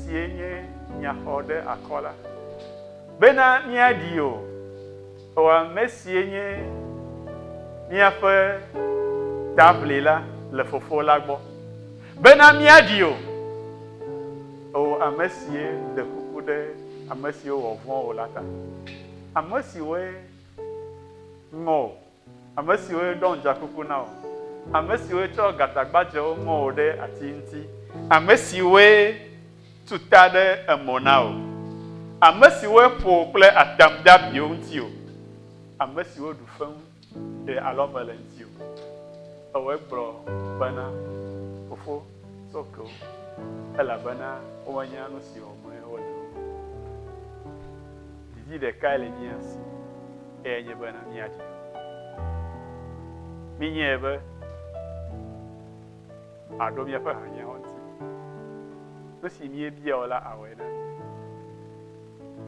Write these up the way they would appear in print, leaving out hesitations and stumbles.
sie nye nyaxɔɖeakɔla, bena míaɖi o. Ewò ame sie nye míaƒe taʋlila le Fofo la gbɔ, bena míaɖi o. Ewò ame sie ɖe kuku ɖe ame siwo wɔ vɔ̃ wò la ta, ame siwoe ŋɔ wò, ame siwoe ɖɔ ŋdzakuku na wò, ame siwoe tsɔ gatagbadzewo ŋɔ wò ɖe ati ŋuti, ame siwoe tu ta ɖe emo na wò, ame siwoe ƒo wò kple atam de abiwo ŋutiwò, ame siwo ɖu fewu ɖe alɔme le ŋutiwò. Ewɔe gblɔ bena, Fofo, tsɔ ke wo, elabena womenya nu si wɔm wole o. Didi ɖekae le mía si. Eyae nye bena míaɖi. Míenyae be aɖo míaƒe hiahiãwo ŋuti. Nu si míebia o la awɔe na mí.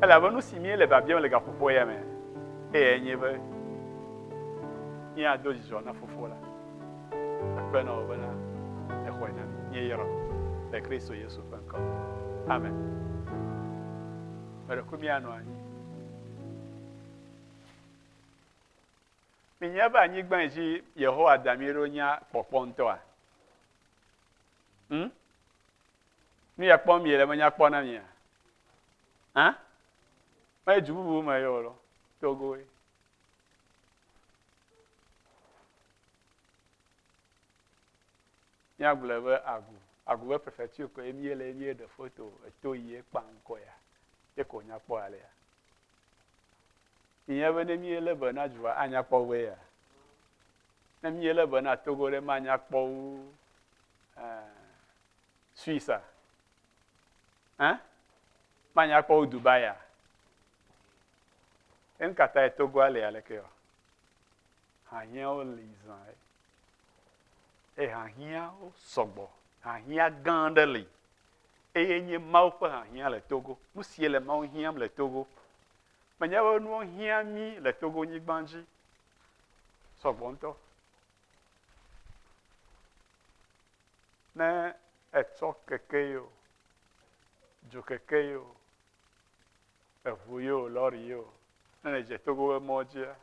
Elabe nu si míele biabiam le gaƒoƒo ya me eyae nye be míado dzidzɔ na Fofo la. Akpe na wò bena èxɔe na mí. Míeyra wò le Kristo Yesu ƒe ŋkɔ me. Amen. Meɖe ku míanɔ anyi. Minya be anyigba yi dzi Yehowa da mí ɖo nya kpɔkpɔ ŋutɔa? Hm? Nu ya kpɔm miele menya kpɔ na mia? Hã? Menye du bubu me ye o lo, Togoe. Míagblɔe be agu, agu be prefecture koe míele míeɖe foto eto yi ekpa ŋkɔ ya. Ye ko nya kpɔ alea. Minya be ne míelé be na dua anya kpɔ wu eya? Ne míelé be na Togo ɖe manya kpɔ wu eh, Suisse a? Hã? Manya kpɔ wu Dubai a? Nu ka tae Togoa le aleke o? Hahiãwo li zã eye hahiãwo sɔgbɔ. Hahiã gã aɖe li eye nye Mawu ƒe hahiã le Togo. Nu sie le Mawu hiãm le Togo. Menye be nuwo hiã mí le Togo nyigba dzi sɔgbɔ ŋutɔ. Ne etsɔ keke ye o, dzokeke ye o, eʋu ye o, lɔri ye o, ne nèdze Togo ƒe mɔ dzia,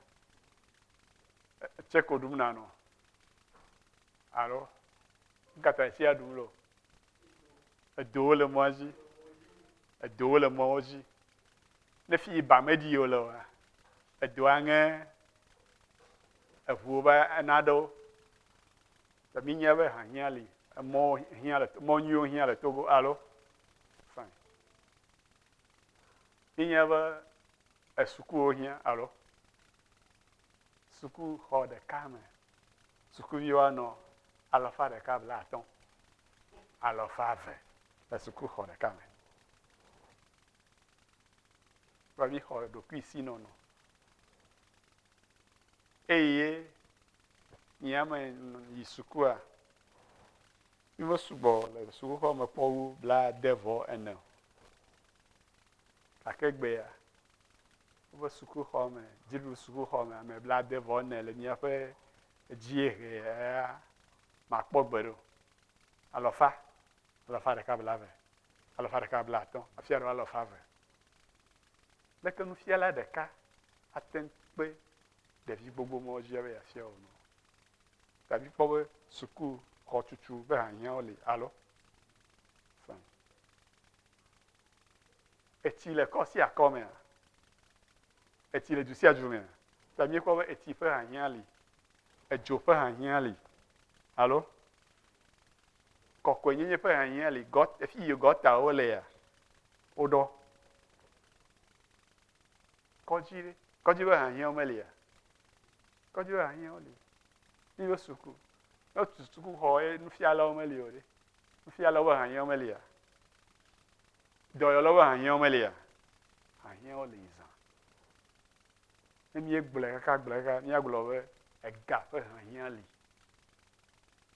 tse ko ɖum nanɔ. Alo nu ka ta tsia ɖum lo? Edowo le mɔa dzi. Edowo le mɔwo dzi. Ne fi yi ba meɖi o le oa, edoa ŋe eʋuwo be naɖewo. Ta mínya be hahiã li, emɔwo hiã le, mɔ nyuiwo hiã le Togo alo? Fine. Mínya be esukuwo hiã alo? Sukuxɔ ɖeka me, sukuviwo anɔ alafa ɖeka blaatɔ̃, alafa eve le sukuxɔ ɖeka me. Be míxɔ ɖokuisinɔnɔ eye nyea me yi sukua, mímesugbɔ le sukuxɔ me kpɔ wu blaade vɔ ene o. Gake egbea, woƒe sukuxɔ me, dziɖuɖu sukuxɔ me, ame blaade vɔ ene le míaƒe dziehe ya makpɔ gbeɖe o. Alɔfa, alafa ɖeka blave, alafa ɖeka blaatɔ̃, afi aɖewo alafa eve. Leke nufiala ɖeka ate ŋu kpe ɖevi gbogbo mawo dzi be yeafia wo nu? Ta míkpɔ be suku xɔtutu be hiahiãwo li alo? Fine. Etsi le kɔ sia kɔ mea? Etsi le du sia du mea? Ta míekpɔ be etsi ƒe hiahiã li, edzo ƒe hiahiã li, alo? Kɔkɔenyenye ƒe hiahiã li, gɔ, efi yi gɔtawo lea, woɖɔ. Kɔdzi ɖe, kɔdzi ƒe hiahiãwo melia? Kɔdzi ƒe hiahiãwo li. Míɖo suku. Ne wotu sukuxɔ ye nufialawo meli o ɖe, nufialawo ƒe hiahiãwo melia? Dɔyɔlawo ƒe hiahiãwo melia? Hiahiãwo li zã. Ne míegblɔe kaka gblɔe kaka, míagblɔ be ega ƒe hiahiã li.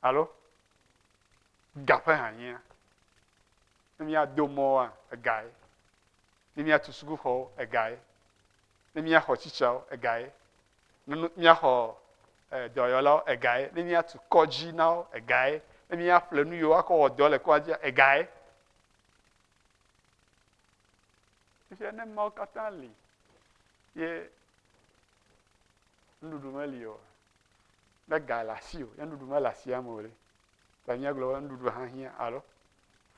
Alo ga ƒe hiahiã. Ne míado mɔwoa, egae. Ne míatu sukuxɔwo, egae. Ne míaxɔ tsitsawo, egae. Ne míaxɔ eh, dɔyɔlawo, egae. Ne míatu kɔdzi na wo, egae. Ne míaƒle nu yiwo woakɔ wɔ dɔ le kɔdzia, egae. Fifia ne mawo katã li ye nuɖuɖu meli o, ne ga le asiwò ye nuɖuɖu mele asia me o ɖe, ta míagblɔ be nuɖuɖu hã hiã alo?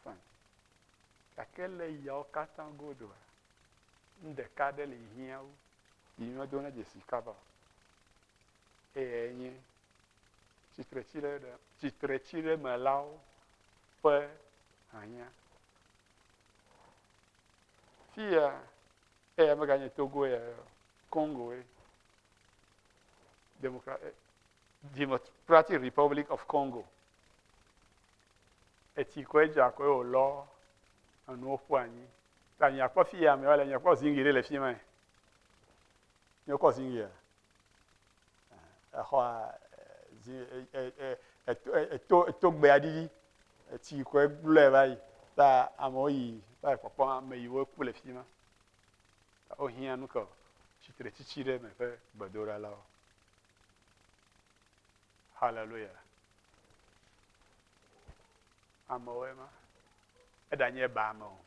Fine. Gake le yawo katã godoa, nu ɖeka aɖe li hiã wu yi mímedona dzesi kaba o. Eyae nye tsitretsiɖemelawo ƒe hiahiã. Fiya eya meganye Togo ya o, Congo ye. Democra Democratic Republic of Congo. Etsi koe dza koe wòlɔ enuwo ƒu anyi. Ta miakpɔ fiya amewo le miakpɔ zingi ɖe le fi ma. Miekpɔ zingia? Exɔa zi eto etogbea ɖiɖi. Etsi koe gblɔe va yi. Ta amewo yi va yi kpɔkpɔm ame yiwo ku le fi ma. Wohiã nu ke tsitretsitsi ɖe eme ƒe gbedoɖalawo. Hallelujah. Amewoe ma. Eɖanye ba me o,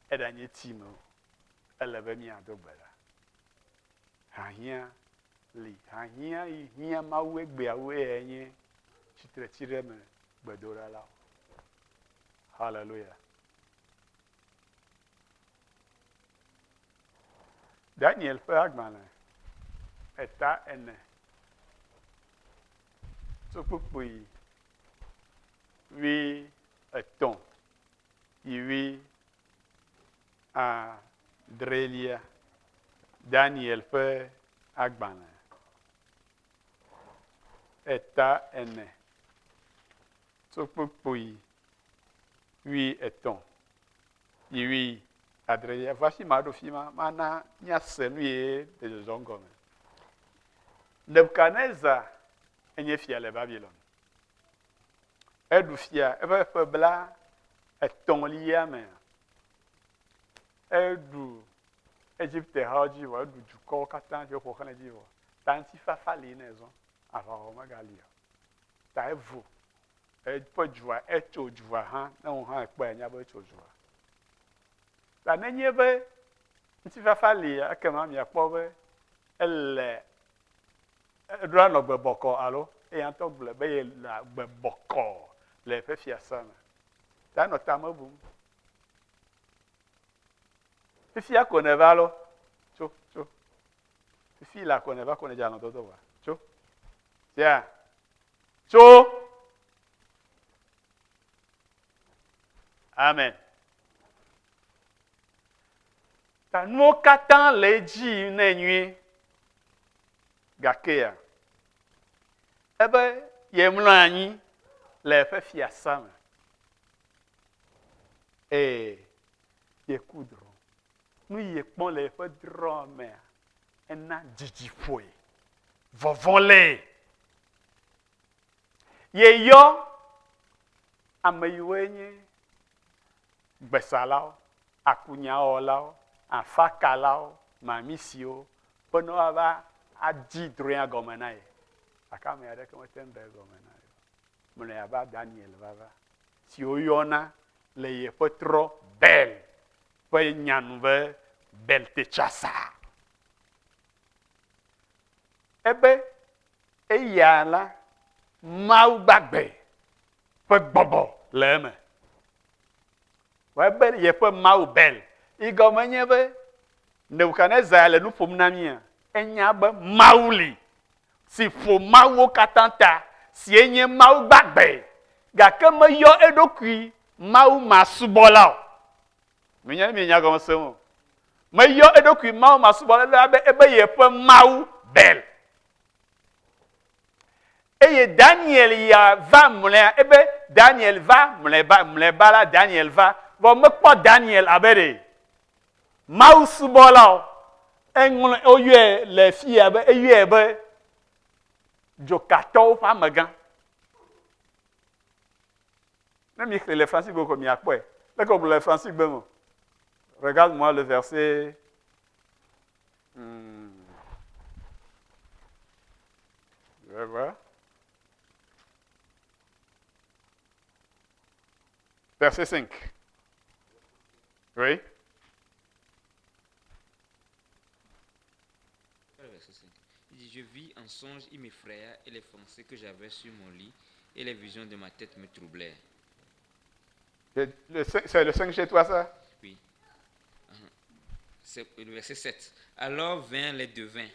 eɖanye tsi me o, ele be míado gbe ɖa. Hiahiã li. Hiahiã yi hiã Mawu egbea wu eyae nye tsitretsiɖeme gbedoɖalawo. Hallelujah. Daniel ƒe agbalẽ eta ene tso kpukpui wui etɔ̃ yi wui adrelia. Daniel ƒe agbalẽ eta ene tso kpukpui wui etɔ̃ yi wui adrelia. Vɔ hafi maɖo fi ma, mana míase nu ye le dzɔdzɔm gɔme. Nebukadnezar enye fia le Babilon. Eɖu fia eƒe ƒe bla etɔ̃lia mea, eɖu Egipte hawo dzi vɔ, eɖu dukɔwo katã siwo ƒo xlãe dzi vɔ. Ta ŋutifafa li nɛ zɔ, aʋawɔwɔ megali o. Ta evo Eƒe dua, etso dua hã. Ne wò hã èkpɔe, ànya be etso dua. Ta nenye be ŋutifafa li, ekema miakpɔ be ele eɖo anɔ gbe bɔkɔ alo eya ŋutɔ gblɔe be yele gbe bɔkɔ le eƒe fiasa me. Ta enɔ tame bum. Fifia ko nèva alo? Tso, tso. Fifi la ko nèva ko nèdze alɔ̃ dɔdɔ vɔa? Tso. Sia. Tso. Amen. Ta nuwo katã le edzi nɛ nyuie. Gakea, ebe yemlɔ anyi le eƒe fiasa me. Eye yeku drɔ̃. Nu yi yekpɔ le eƒe drɔ̃a mea, ena dzidzi ƒoe. Vɔvɔ̃ lée. Yeyɔ ame yiwoe nye gbesalawo, akunyawɔlawo, afakalawo, mamisiwo be ne woava adi drɔ̃ea gɔme na ye. Gake ame aɖeke mete ŋu ɖe egɔme na ye o. Mlɔeba Daniel va va, si woyɔna le yeƒe trɔ Bel ƒe nya nu be Beltetsasar. Ebe eya la, Mawu gbagbe ƒe gbɔgbɔ le eme. Vɔ ebe yeƒe Mawu Bel. Yi gɔme nye be Nebukadnezar le nu ƒom na mía. Enya be Mawu li si ƒo mawuwo katã ta, sie nye Mawu gbagbe, gake meyɔ eɖokui Mawu masubɔla o. Menya ne mienya gɔme sem o. Meyɔ eɖokui Mawu masubɔla ebe ebe yeƒe Mawu Bel. Eye Daniel ya va mlɔea, ebe Daniel va mlɔeba, mlɔeba la Daniel va, vɔ mekpɔ Daniel abe ɖe Mawu subɔla o. Eŋlɔ, woyɔe le fiya be, eyɔe be dzokatɔwo ƒe amegã. Ne mi xlẽ le Fransigbe ko miakpɔe. Leke wògblɔ le Fransigbe me? Regarde-moi le verset. Hmm. Je vais voir. Verset 5. Oui. En songe, il m'effraya et les pensées que j'avais sur mon lit et les visions de ma tête me troublèrent. C'est le 5 chez toi, ça Oui. C'est le verset 7. Alors vinrent les devins,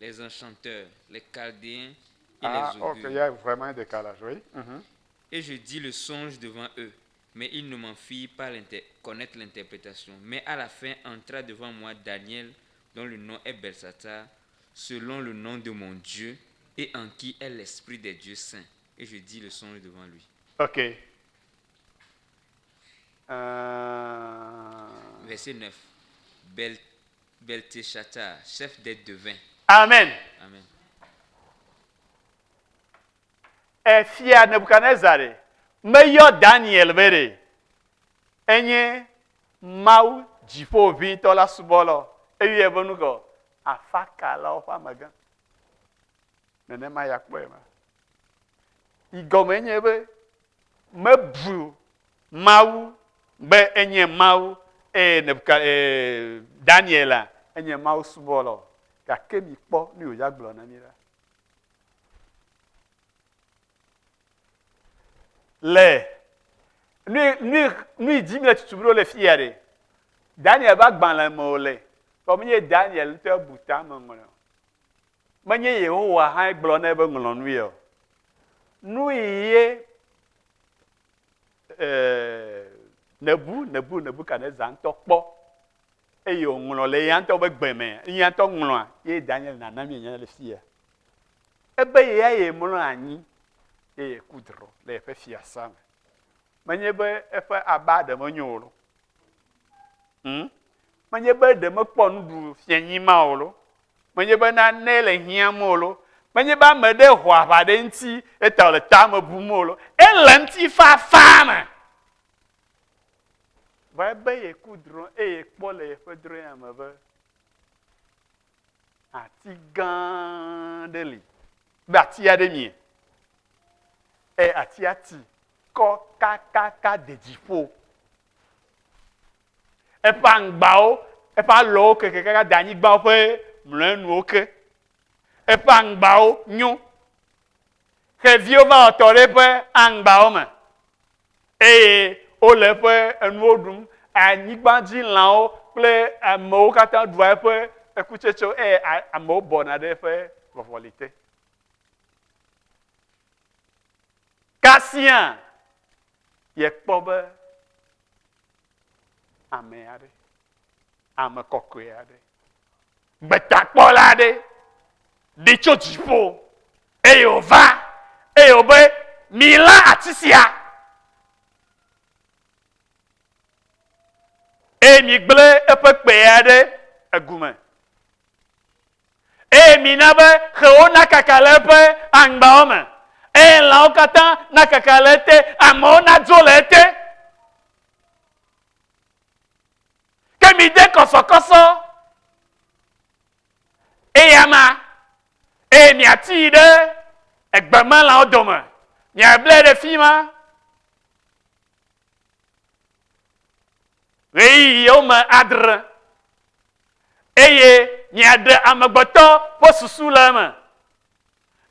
les enchanteurs, les Chaldéens et Ah, les ok, augures. il y a vraiment un décalage, oui. Et je dis le songe devant eux, mais ils ne m'en firent pas connaître l'interprétation. Mais à la fin entra devant moi Daniel, dont le nom est Belshazzar, selon le nom de mon Dieu, et en qui est l'esprit des dieux saints. Et je dis le songe devant lui. Ok. Verset 9. Belteshazzar, chef des devins. Amen. Amen. Efia Nebukadnezar ɖe, meyɔ Daniel be ɖe, enye Mawu dziƒoʋĩtɔ la subɔla o. Eyɔe be nu ke afakalawo ƒe amegã. Nenema ya kpɔe ma. Yi gɔme nye be mebu Mawu be enye Mawu eye Nebuka ee Daniel la enye Mawu subɔla o. Gake mikpɔ nu yi wòdza gblɔ na mi la. Le nu nu nu yi dzi míle tutum ɖo le fiya ɖe, Daniel ƒe agbalẽ me wòle. Vɔ menye Daniel ŋutɔe bu tame ŋlɔe o. Menye Yehowa hãe gblɔ nɛ be ŋlɔ nu ye o. Nu ye ee, Nebu, Nebu, Nebukadnezar ŋutɔ kpɔ eye wòŋlɔ le eya ŋutɔ ƒe gbe me, eya ŋutɔ ŋlɔa ye Daniel nana míenya le fiya. Ebe yeya ye mlɔ anyi eye yeku drɔ̃ le yeƒe fiasa me. Menye be eƒe aba ɖe menyo o lo. Menye be ɖe mekpɔ nuɖu fianyi ma o lo. Menye be nane le hiãm o lo. Menye be ame ɖe ho aʋa ɖe eŋuti eta wòle tame bum o lo. Ele ŋutifafa me. Vɔ ebe yeku drɔ̃ eye yekpɔ le yeƒe drɔ̃ea me be ati gã ɖe li be ati aɖe mie. Eye atia ti kɔ kakaka de dziƒo. Eƒe aŋgbawo, eƒe alɔwo keke kaka de anyigba ƒe mlɔenuwo ke. Eƒe aŋgbawo nyo. Xeviwo va wɔ tɔ ɖe eƒe aŋgbawo me eye wole eƒe enuwo ɖum. Anyigbadzilãwo kple amewo katã ɖua eƒe ekutsetsewo eye amewo bɔna ɖe eƒe vɔvɔli te. Kasia yekpɔ be ame aɖe, ame kɔkɔe aɖe, gbetakpɔla aɖe ɖi tso dziƒo eye wòva eye wòbe milã ati sia eye migblẽ eƒe kpea ɖe egume Eye mina be xewo nakaka le eƒe aŋgbawo me, eye lãwo katã nakaka le ete, amewo nadzo le ete. Ke mide kɔsɔkɔsɔ eyama, eye miatii ɖe egbemelãwo dome, miablae ɖe fi ma. Ɣeyiɣiwo me adre. Eye miaɖe amegbetɔ ƒe susu le eme,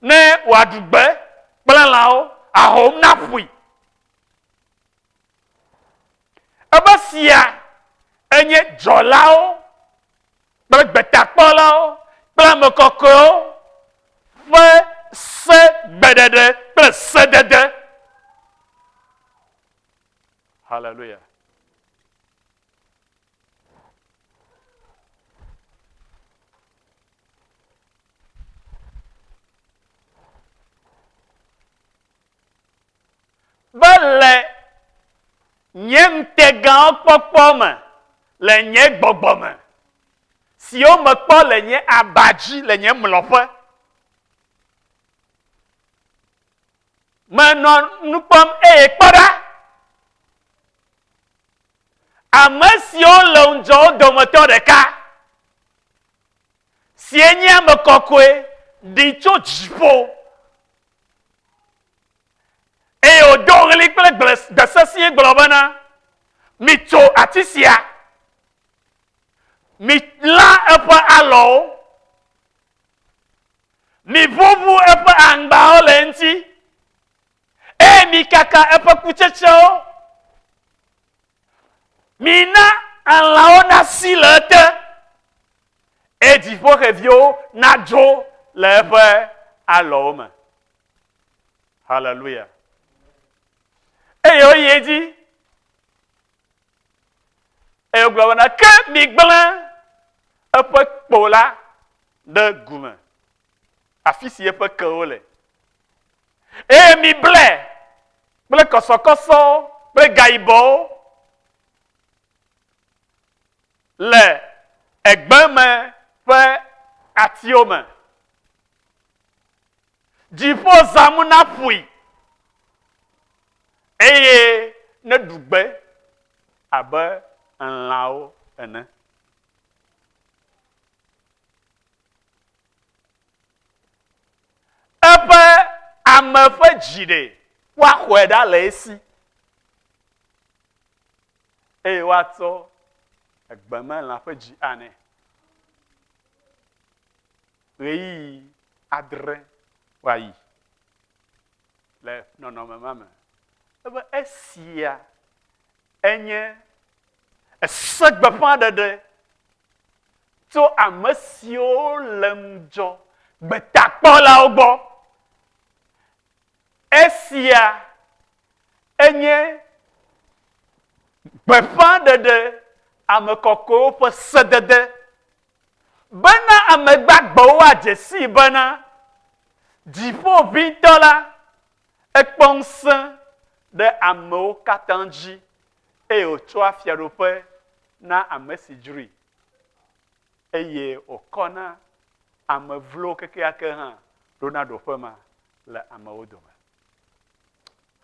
ne wòaɖu gbe kple lãwo, ahom naƒoe. Ebe sia enye dzɔlawo kple gbetakpɔlawo kple ame kɔkɔewo ƒe se gbeɖeɖe kple sedede. Hallelujah. Be le nye ŋutegawo kpɔkpɔ me le nye gbɔgbɔ me, siwo mekpɔ le nye aba dzi le nye mlɔƒe, menɔ nu kpɔm eye kpɔ ɖa, Ame siwo le ŋudzɔwo dometɔ ɖeka, sie nye ame kɔkɔe, ɖi tso dziƒo, eye wòdo ɣli kple gbe sesĩe gblɔ bena, Mitso ati sia, milã eƒe alɔwo, Miʋuʋu eƒe aŋgbawo le eŋuti, eye mikaka eƒe kutsetsewo. Mina alãwo nasi le ete, eye dziƒoxeviwo nadzo le eƒe alɔwo me. Haleluya. Eye woyi edzi eye wogblɔ bena ke migblẽ eƒe kpo la ɖe gu me, afi si eƒe kewo le. Eye miblɛ kple kɔsɔkɔsɔwo kple gayibɔwo le egbe me ƒe atiwo me. Dziƒo zãmu naƒoe, eye neɖu gbe abe lãwo ene. Eƒe ame ƒe dzi ɖe woaxɔe ɖa le esi, eye woatsɔ egbemelã ƒe dzi anɛ. Ɣeyiɣi adre woayi le nɔnɔme ma me. Ebe esia enye ese gbeƒãɖeɖe tso ame siwo le ŋudzɔ gbetakpɔlawo gbɔ. Esia enye gbeƒãɖeɖe ame kɔkɔewo ƒe sedede bena ame gbagbewo adze sii bena Dziƒoʋĩtɔ la ekpɔ ŋusẽ ɖe amewo katã dzi eye wòtsɔa fiaɖuƒe na ame si dzroe, eye wòkɔna ame vlowo kekeake hã ɖona ɖoƒe ma le amewo dome.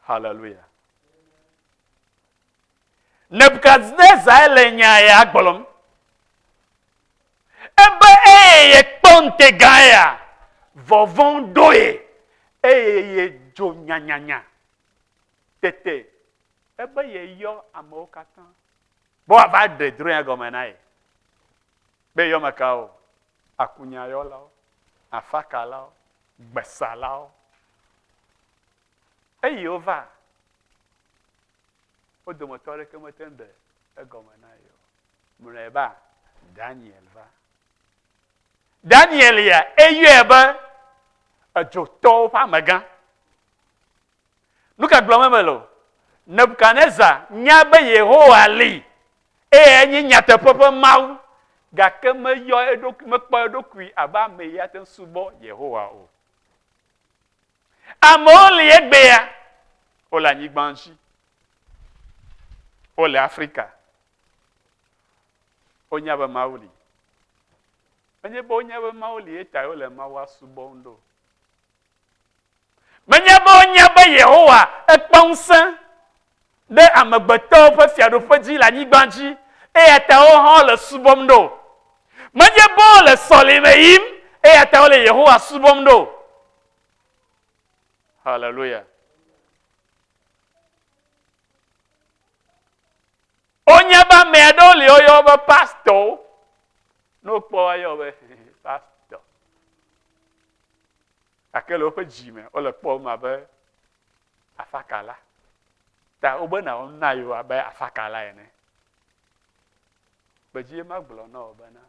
Haleluya. Nebukadnezar le nya ya gblɔm. Ebe eye yekpɔ ŋutega ya, vɔvɔ̃ ɖo ye eye yedzo nyanyanya. Tete ebe yeyɔ amewo katã be woava ɖe drɔ̃ea gɔme na ye. Be yeyɔ ame kawo? Akunyayɔlawo, afakalawo, gbesalawo. Eyi wova, wo dometɔ aɖeke mete ŋu ɖe egɔme na ye o. Mlɔeba Daniel va. Daniel ya eyɔe be edzotɔwo ƒe amegã. Nu ka gblɔm mele o? Nebukadnezar nya be Yehowa li eye enye nyateƒe ƒe Mawu, gake meyɔ eɖokui, mekpɔ eɖokui abe ame yi ate ŋu subɔ Yehowa o. Amewo li egbea, wole anyigba dzi, wole Afrika, wonya be Mawu li. Menye be wonya be Mawu li ye tae wole Mawua subɔm ɖo. Menye be wonya be Yehowa ekpɔ ŋusẽ ɖe amegbetɔwo ƒe fiaɖuƒe dzi le anyigba dzi eya ta wo hã wole subɔm ɖo. Menye be wole sɔlime yim eya ta wole Yehowa subɔm ɖo. Haleluya. Wonya be ame aɖewo li woyɔ wo be pastɔwo. Ne wokpɔ woayɔ be pastɔ. Gake le woƒe dzi me wole kpɔm abe afakala. Ta wobe na wona yewo abe afakala ene. Kpedzie magblɔ na wò bena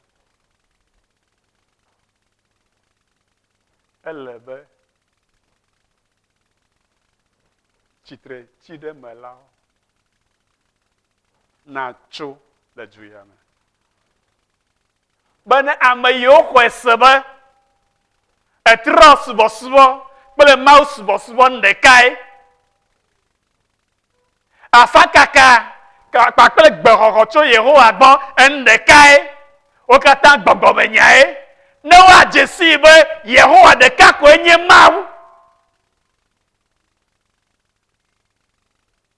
ele be tsitretsiɖemelawo natso le du ya me. Bene ame yiwo xɔe se be etrɔ subɔsubɔ kple Mawu subɔsubɔ nu ɖekae, afakaka kpakple gbexɔxɔ tso Yehowa gbɔ enu ɖekae, wo katã gbɔgbɔmenyae, ne woadze sii be Yehowa ɖeka koe nye Mawu.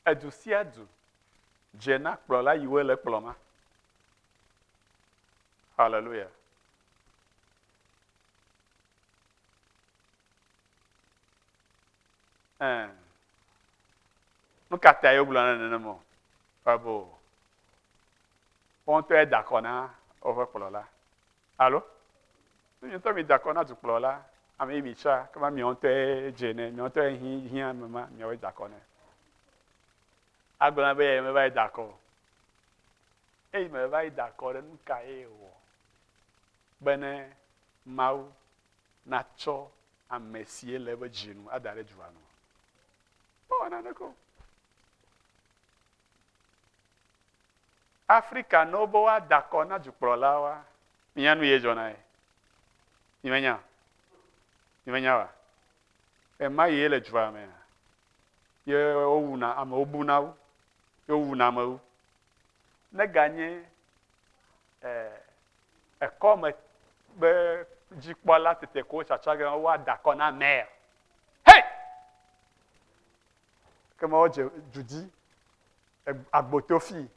Edu sia du dze na kplɔla yiwoe le kplɔma. Hallelujah. Ɛɛ. Nu ka tae wogblɔna nenema o? Ebo. Wo ŋutɔe da akɔ na woƒe kplɔla. Alo? Ne mi ŋutɔ mi da akɔ na dukplɔla. Ame yi mi tsɔa, kema miawo ŋutɔe dze nɛ, miawo ŋutɔe hi hiã ame ma, miawoe da akɔ nɛ. Agblɔ na be ye meva yi da akɔ o. Eyi meva yi da akɔ ɖe nu ka ye wɔ bene Mawu natsɔ ame si le eƒe dzi nu ada ɖe dua nu? Mewɔ naneke o. Afrika ne wobe woada akɔ na dukplɔlawoa, minya nu ye dzɔna ye. Mimenya? Mimenya oa? Ema ye le dua mea, ye wowuna amewo buna wo, ye wowuna amewo. Ne ganye eh, ekɔme be dzikpɔla tete ko tsatsa ge woada akɔ na maire. Hey! Ke ma wodze du dzi, agbo to fi,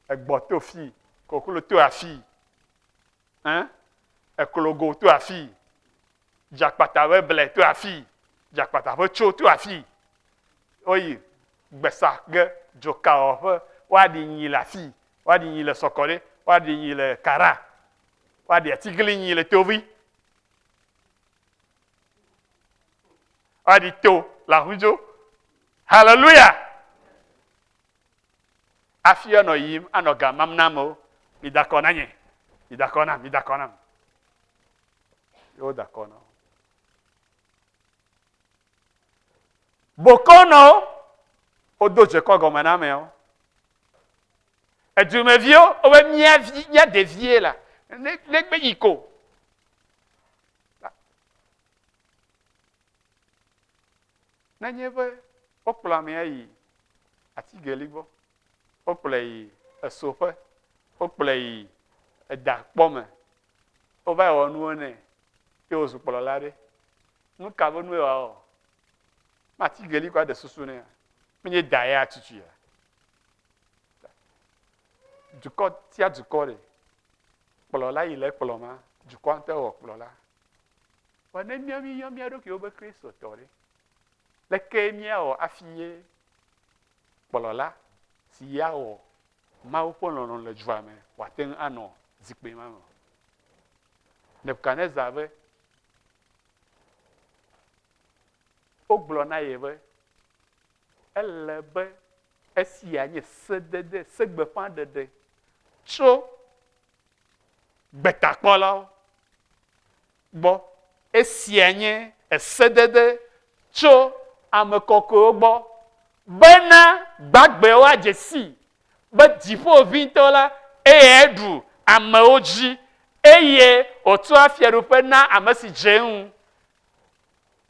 egbɔ to fi, koklo to afi, hein? Eklogo to afi, dzakpata ƒe ble to afi, dzakpata ƒe tso to afi. Woyi gbesa ge dzokawɔƒe, woaɖi nyi le afi, woaɖi nyi le sɔkɔɖe, woaɖi nyi le kara, woaɖi atiglinyi le tovi. Woaɖi to le ahudzo. Hallelujah! Hafi anɔ yiyim anɔ ga mam na amewo. Mida kɔ na nye. Mida kɔ nam, mida kɔ nam. Ye woda kɔ na wo. Bokɔnɔwo, wodo dzekɔ gɔme na ameawo. Edumeviwo, wobe mía vi, mía devie la, ne, negbe yi ko. Nenye be wokplɔ amea yi atigeli gbɔ, wokplɔe yi esoƒe, wokplɔe yi edakpɔ me, wova yi wɔ nuwo nɛ ye wòzu kplɔla ɖe, nu ka be nue wòawɔ? Ma atigeli ko aɖe susu nɛa? Menye da ye atutuia? Dukɔ sia dukɔ ɖe, kplɔla yi le ekplɔ ma, dukɔa ŋutɔe wɔ kplɔla. Vɔ ne míawo míeyɔ mía ɖokuiwo be Kristotɔ ɖe, leke míawɔ hafi ye kplɔla si awɔ Mawu ƒe lɔlɔ̃nu le dua me wòate ŋu anɔ zikpui ma me? Nebukadnezar be wogblɔ na ye be ele be esia nye sedede, segbeƒãɖeɖe tso gbetakpɔlawo gbɔ. Esia nye esedede tso ame kɔkɔewo gbɔ bena gbagbewo adze sii be Dziƒoʋĩtɔ la eyae ɖu amewo dzi eye wòtsɔa fiaɖuƒe na ame si dze eŋu.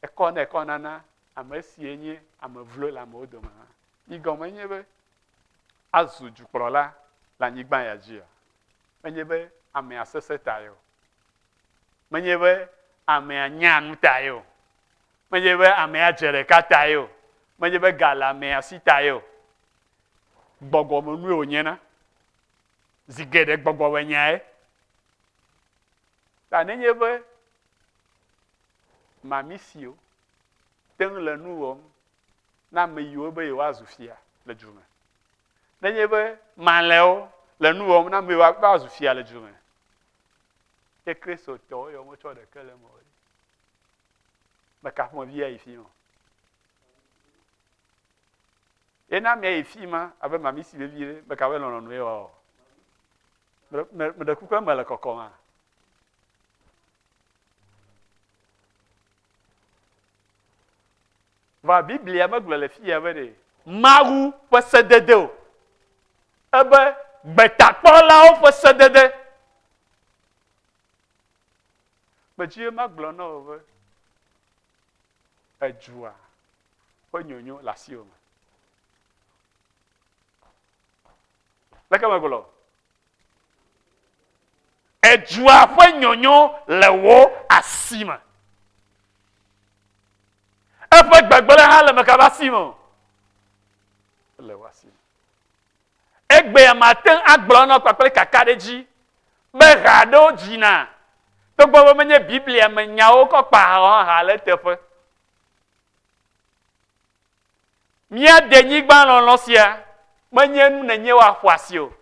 Ekɔ na ekɔ nana ame sie nye ame vlo le amewo dome hã. Yi gɔme nye be azu dukplɔla le anyigba ya dzia? Menye be amea sesẽ tae o. Menye be amea nya nu tae o. Menye be amea dze ɖeka tae o. Menye be ga le amea si tae o. Gbɔgbɔmenue wònyena. Zi geɖe gbɔgbɔmenyae. Ta nenye be mamisiwo te ŋu le nu wɔm na ame yiwo be yewoazu fia le du me. Nenye be malɛwo le nu wɔm na ame yiwo be woazu fia le du me. Ye Kristotɔwo ya wometsɔ ɖeke le eme o. Meka ƒomevi ayi fi ma. Ye na amea yi fi ma abe mamisi vevi ɖe, meka be lɔlɔ̃nue wɔ. Meɖe kuku eme le kɔkɔma. Vɔa Biblia megblɔ le fiya be ɖe Mawu ƒe sedede o. Ebe gbetakpɔlawo ƒe sedede. Medzi be magblɔ na wò be edua ƒe nyonyo le asiwò me. Leke megblɔ? Edua ƒe nyonyo le wò asi me. Eƒe gbegblẽ hã le meka ƒe asi me o. Ele wò asi me. Egbea mate ŋu agblɔ na kpakple kakaɖedzi be ha aɖewo dzina togbɔ be menye Biblia me nyawo kɔ kpa ha hã ha le eteƒe. Mía denyigba lɔlɔ̃ sia menye nu nenye woaƒo asi o.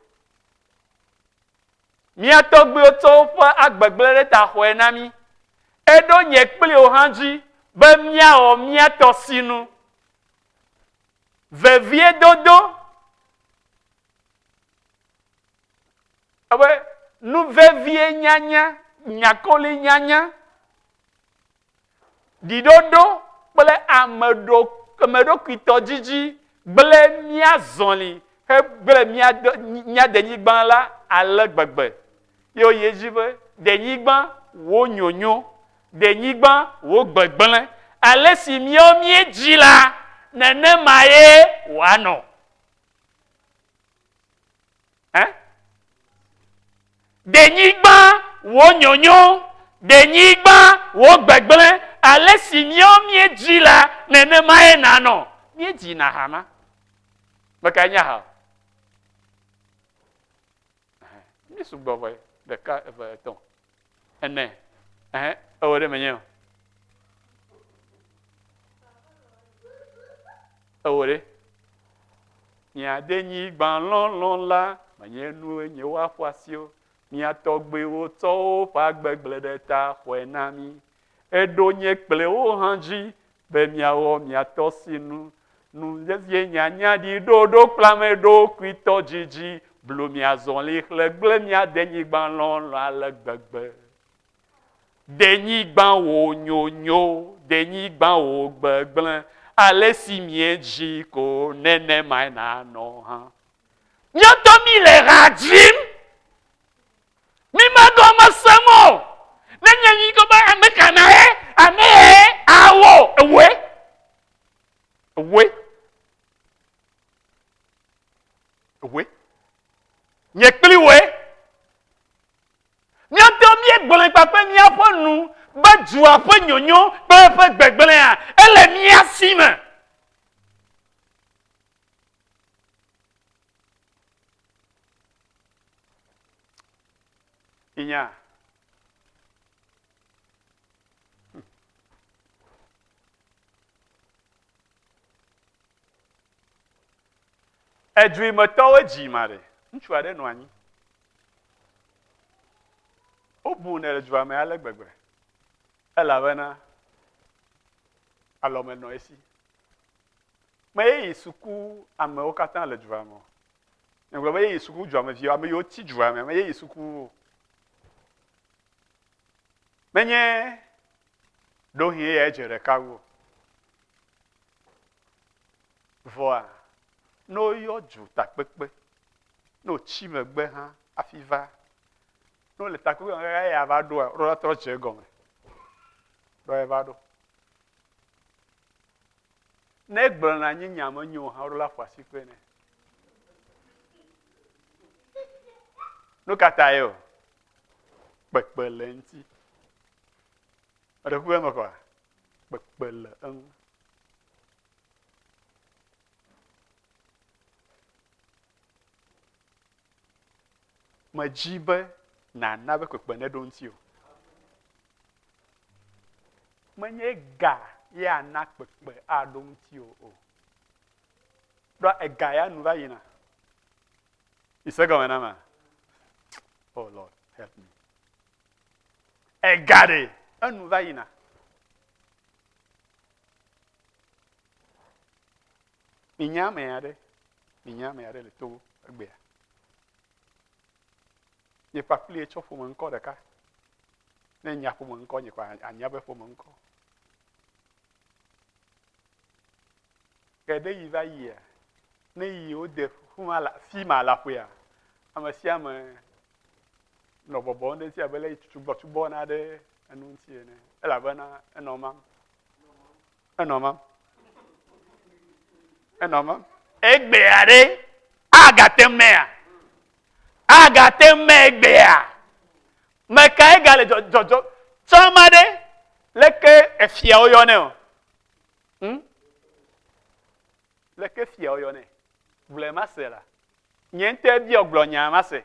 Mía tɔgbuiwo tsɔ woƒe agbe gblẽ ɖe ta xɔe na mí. Eɖo nye kpli wò hã dzi be míawɔ mía tɔ sinu. Veviedodo ebe nu vevie nyanya, nyakoli nyanya, ɖiɖoɖo kple ameɖokuitɔdzidzi gblẽ mía zɔli hegblẽ mía denyigba la ale gbegbe. Ye woyi edzi be, Denyigba wò nyonyo, denyigba wò gbegblẽ, ale si míawo míedzi la, nenemae wòanɔ. Ɛ? Denyigba wò nyonyo, denyigba wò gbegblẽ, ale si míawo míedzi la, nenemae nànɔ. Míedzina ha ma. Mekae nye ha o? Mí sugbɔ vɔ ɖeka, eve, etɔ̃, ene. Ɛhɛ, ewɔ ɖe menye o. Ewɔ ɖe. Mia denyigba lɔlɔ̃ la, menye nue nye woaƒo asi o. Mia tɔgbuiwo tsɔ woƒe agbe gblẽ ɖe ta xɔe na mí. Eɖo nye kple wo hã dzi be miawɔ mia tɔ sinu. Nu vevie nyanya ɖi ɖoɖo kple ame ɖokuitɔ dzidzi blu mia zɔli xlẽ gblẽ mia denyigba lɔlɔ̃ ale gbegbe. Denyigba wò nyonyo, denyigba wò gbegblẽ, ale si miedzi ko nenemae nànɔ hã. Míatɔ mi le ha dzim. Mi megɔme sem o. Ne nye nyi ko be ame ka na ye, ame ye awɔ ewoe. Ewoe. Ewoe. Nye kpli woe. Míate ŋu míegblɔe kpakple míaƒe nu be dua ƒe nyonyo kple eƒe gbegblẽa ele mía si me. Minya. Edui me tɔwo dzi ma ɖe. Ŋutsu aɖe nɔ anyi. Wobunɛ le dua me ale gbegbe elabena alɔme nɔ esi. Meye yi suku amewo katã le dua me o. Nye gblɔ be ye yi suku dua me viwo, ame yiwo tsi dua me, meye yi suku o. Menye ɖohi eya edze ɖeka wu o. Vɔa, ne woyɔ du takpekpe, ne wòtsi megbe hã hafi va, ne wole takpekpe me kaka eya va ɖoa, woɖo la trɔ dze egɔme. Ɖo eva ɖo. Ne egblɔna anyi nya menyo o hã, woɖo la ƒo asikpe nɛ. Nu ka tae o? Kpekpe le eŋuti. Eɖe kuku eme kɔa? Kpekpe le eŋu. Medzi be nàna be kpekpe neɖo ŋutiwò. Menye ga ye ana kpekpe aɖo ŋutiwò o. Ɖoa ega ya nu va yina. Mise gɔme na ma? Oh Lord, help me. Ega ɖe enu va yina. Minya ame aɖe, minya ame aɖe le Togo egbea. Nye kpakplie tsɔ ƒome ŋkɔ ɖeka. Ne nya ƒome ŋkɔ nye kpa anya be ƒome ŋkɔ. Ke ɖe yi va yia, ne yi wode fuma la, fi ma la ƒoea, ame sia ame nɔ bɔbɔm ɖe ŋuti abe le yi tutugbɔ na ɖe enu ŋuti ene. Elabena enɔ mam. Enɔ mam. Enɔ mam. Egbea ɖe agate mea? Agate me egbea? Mekae gale dzɔdzɔ tsɔ ma ɖe leke efiawo yɔnɛ o? Hm? Leke fiawo yɔnɛ? Gblɔe mase la. Nye ŋutɔe biɔ gblɔ nyaa mase.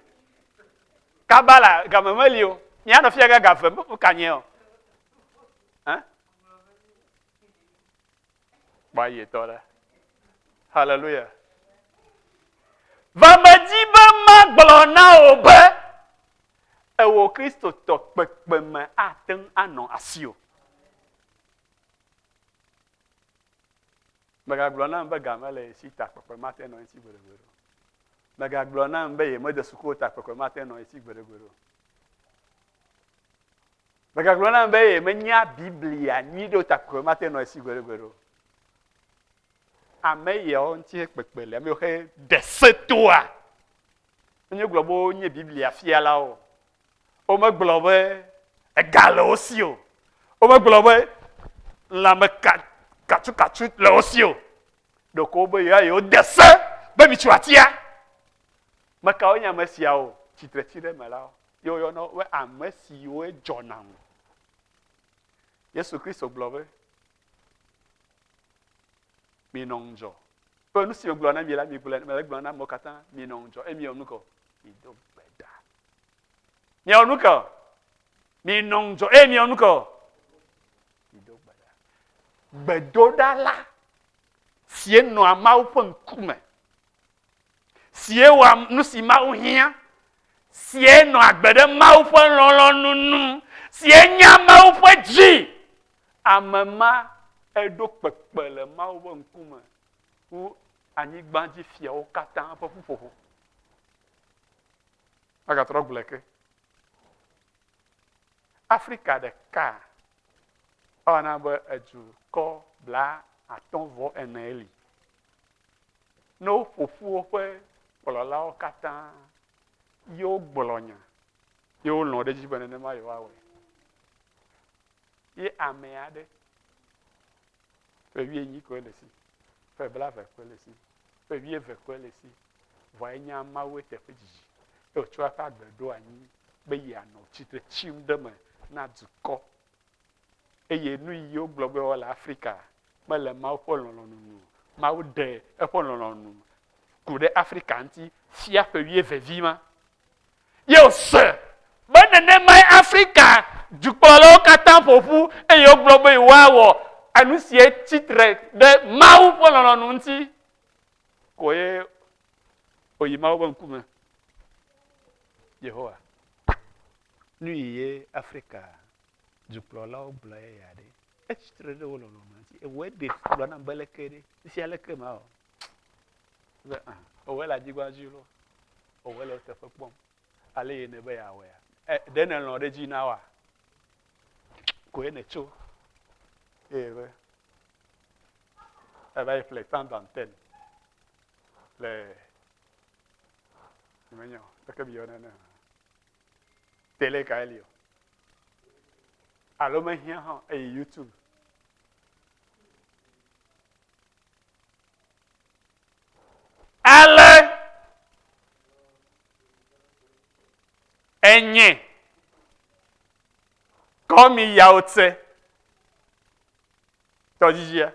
Kaba la game meli o. Míanɔ fia ga gave ka nye o. Hã? Kpɔ ayetɔ ɖa. Hallelujah. Va medi be magblɔ na wò be ewɔ wò Kristotɔ kpekpeme ate ŋu anɔ asiwò. Mègagblɔ nam be ga mele ye si ta kpekpe mate ŋu anɔ ye si gbeɖegbeɖe o. Mègagblɔ nam be yemede suku o ta kpekpe mate ŋu anɔ ye si gbeɖegbeɖe o. Mègagblɔ nam be yemenya Biblia nyuiɖe o ta kpekpe mate ŋu anɔ ye si gbeɖegbeɖe o. Ame yawo ŋuti kpekpe le, ame yiwo he ɖe se toa, menye gblɔ be wonye Biblia fialawo o. Womegblɔ be ega le wo si o. Womegblɔ be lãme katsukatsu le wo si o. Ɖeko wobe yewoa yewode se be mitso atia. Mekawo nye ame siawo? Tsitretsiɖemelawo. Ye woyɔna wo be ame siwoe dzɔna ŋu. Yesu Kristo gblɔ be, Minɔ ŋudzɔ. Ƒe nu si megblɔ na mi la, migblɔe, mele egblɔm na amewo katã, minɔ ŋudzɔ eye miwɔ nu ka o? Mido gbe ɖa. Miawɔ nu ka o? Minɔ ŋudzɔ eye miawɔ nu ka o? Mido gbe ɖa. Gbedoɖala sie nɔa Mawu ƒe ŋkume, sie wɔa nu si Mawu hiã, sie nɔa agbe ɖe Mawu ƒe lɔlɔ̃nu nu, sie nya Mawu ƒe dzi. Ame ma eɖo kpekpe le Mawu ƒe ŋkume wu anyigbadzifiawo katã ƒe ƒuƒoƒo. Magatrɔ gblɔe ke. Afrika ɖeka ewɔna be edukɔ 54 li. Ne woƒo ƒu woƒe kplɔlawo katã ye wogblɔ nya ye wolɔ̃ ɖe edzi be nenema yewoawɔe. Ye ame aɖe ƒe wuienyi koe le esi, ƒe blave koe le esi, ƒe wuieve koe le esi, vɔa enya Mawu eteƒe dzidzi eye wòtsɔ eƒe agbe ɖo anyi be yeanɔ tsitre tsim ɖe eme na dukɔ. Eye nu yi wogblɔ be woawɔ le Afrika mele Mawu ƒe lɔlɔ̃nu nu o. Mawu ɖe eƒe lɔlɔ̃nu ku ɖe Afrika ŋuti fia ƒe wuieve vi ma. Ye wòse be nenemae Afrika dukplɔlawo katã ƒo ƒu eye wogblɔ be yewoawɔ enu sie tsi tre ɖe Mawu ƒe lɔlɔ̃nu ŋuti koe wòyi Mawu ƒe ŋkume. Yehowa, nu yi ye Afrika dukplɔlawo gblɔ eya ɖe, etsi tre ɖe wò lɔlɔ̃nu ŋuti. Ewɔe ɖe gblɔ nam be leke ɖe, fifia leke mawɔ? Be ah, ewɔe le anyigba dzi loo, ewɔe le eteƒe kpɔm. Ale yi nèbe yeawɔea? E, ɖe nèlɔ̃ ɖe edzi na woa? Koe nètso eye be eva yi ƒle temps d'antenne le menya o, leke miyɔnɛ ne télé kae li o? Alo mehiã hã eyi YouTube. Ale enye kɔmi yawo tse tɔdzidzia.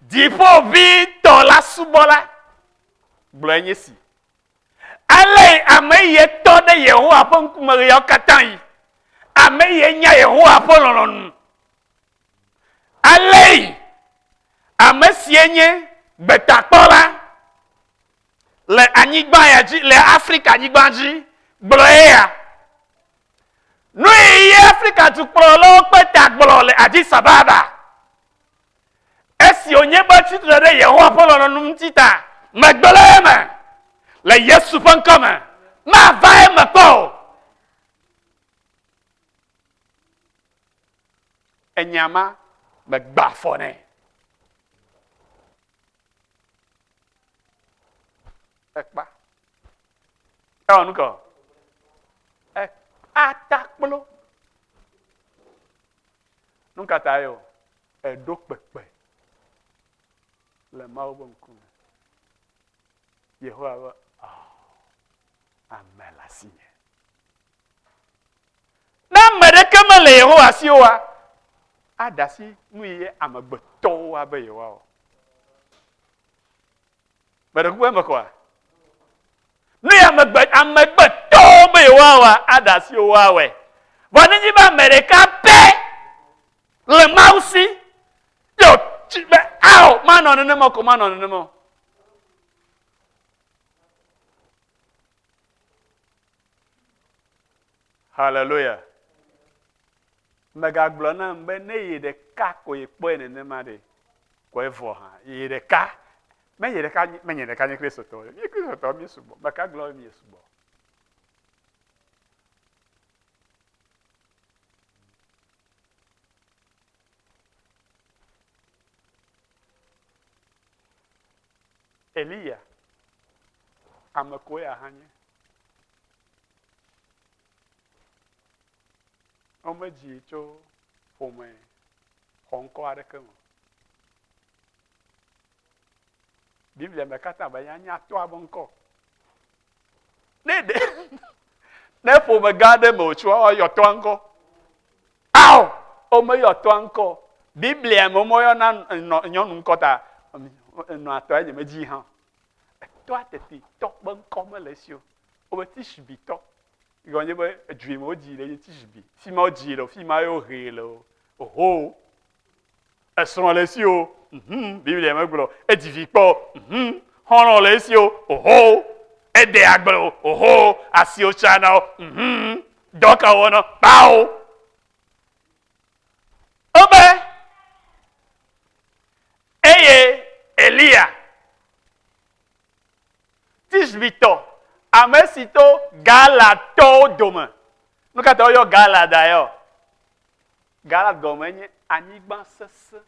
Dziƒoʋĩtɔ la subɔla gblɔe nye si. Ale ame yi tɔ ɖe Yehowa ƒe ŋkume ɣeawo katã yi, ame yi nya Yehowa ƒe lɔlɔ̃nu. Ale ame sie nye gbetakpɔla le anyigba ya dzi, le Afrika anyigba dzi, gblɔ eya. Nu yi Afrika dukplɔlawo kpe ta gblɔ le Addis Ababa. Esi wònye be tsi tre ɖe Yehowa ƒe lɔlɔ̃nu ŋuti ta, megblẽ eme le Yesu ƒe ŋkɔ me. Mava eme kpɔ o. Enya ma megba afɔ nɛ. Ekpa. Ewɔ nu ka o? Atakplo. Nu ka tae o? Eɖo kpekpe le Mawu ƒe ŋkume. Yehowa be, oh, ame le asinye. Ne ame ɖeke mele Yehowa si oa, aɖe asi nu yi amegbetɔwo abe yewoawɔ. Meɖe kuku eme kɔa? Nu yi amegbe amegbetɔwo be yewoawɔa, aɖe asi woawɔe. Vɔ nenye be ame ɖeka pɛ le Mawu si, ye wòtsi be ao, manɔ nenema o ko manɔ nenema o. Hallelujah. Mègagblɔ nam be ne ye ɖeka ko yekpɔe nenema ɖe, ko evɔ hã. Ye ɖeka. Menye ɖeka, menye ɖeka nye Kristotɔ. Mí Kristotɔ mí sugbɔ. Meka gblɔ be mí sugbɔ. Eliya, ame koe aha nye. Womedzii tso ƒome xɔŋkɔ aɖeke me o. Biblia me katã be anya tɔa be ŋkɔ. Ne ɖe ne ƒome gã aɖe me wòtsoa, woayɔ tɔa ŋkɔ. Ao, womeyɔ tɔa ŋkɔ. Biblia me womeyɔna nɔ nyɔnu ŋkɔ ta nɔa tɔa nye medzi hã. Etɔa tete tɔ ƒe ŋkɔ mele esi o. Wobe Tishbitɔ. Gɔme nye be edu yi me wodzii le nye Tishbi. Fi ma wodzii le o, fi ma ye wohee le o. Oho! Esrɔ̃ le esi o. Mhm, Biblia megblɔ. Edzi vi kpɔ o. Mhm, xɔlɔ̃ le esi o. Oho! Ede agble o. Oho! Asiwo tsana o. Mhm, dɔ ka wɔna? Kpao! Wobe eye Eliya Tisbitɔ, ame si to Galatɔwo dome. Nu ka ta woyɔ Galad yɔ? Galad gɔme nye anyigba sesẽ,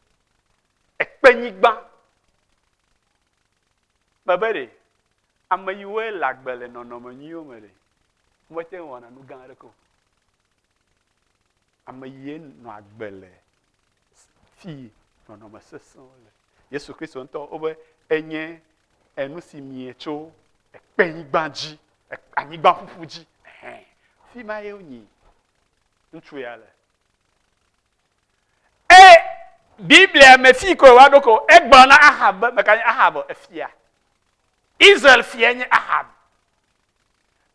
ekpenyigba. Mebe ɖe, ame yiwoe le agbe le nɔnɔme nyuiwo me ɖe, womete ŋu wɔna nu gã aɖeke o. Ame yie nɔ agbe le fi nɔnɔme sesẽwo le. Yesu Kristo ŋutɔ wobe enye enu si mie tso ekpenyigba dzi, anyigba ƒuƒu dzi. Ɛhɛn. Fi ma ye wonyi ŋutsu ya le. E Biblia me fi ko wa ɖo ko egblɔ na Ahab be meka nye Ahab efia. Israel fia nye Ahab.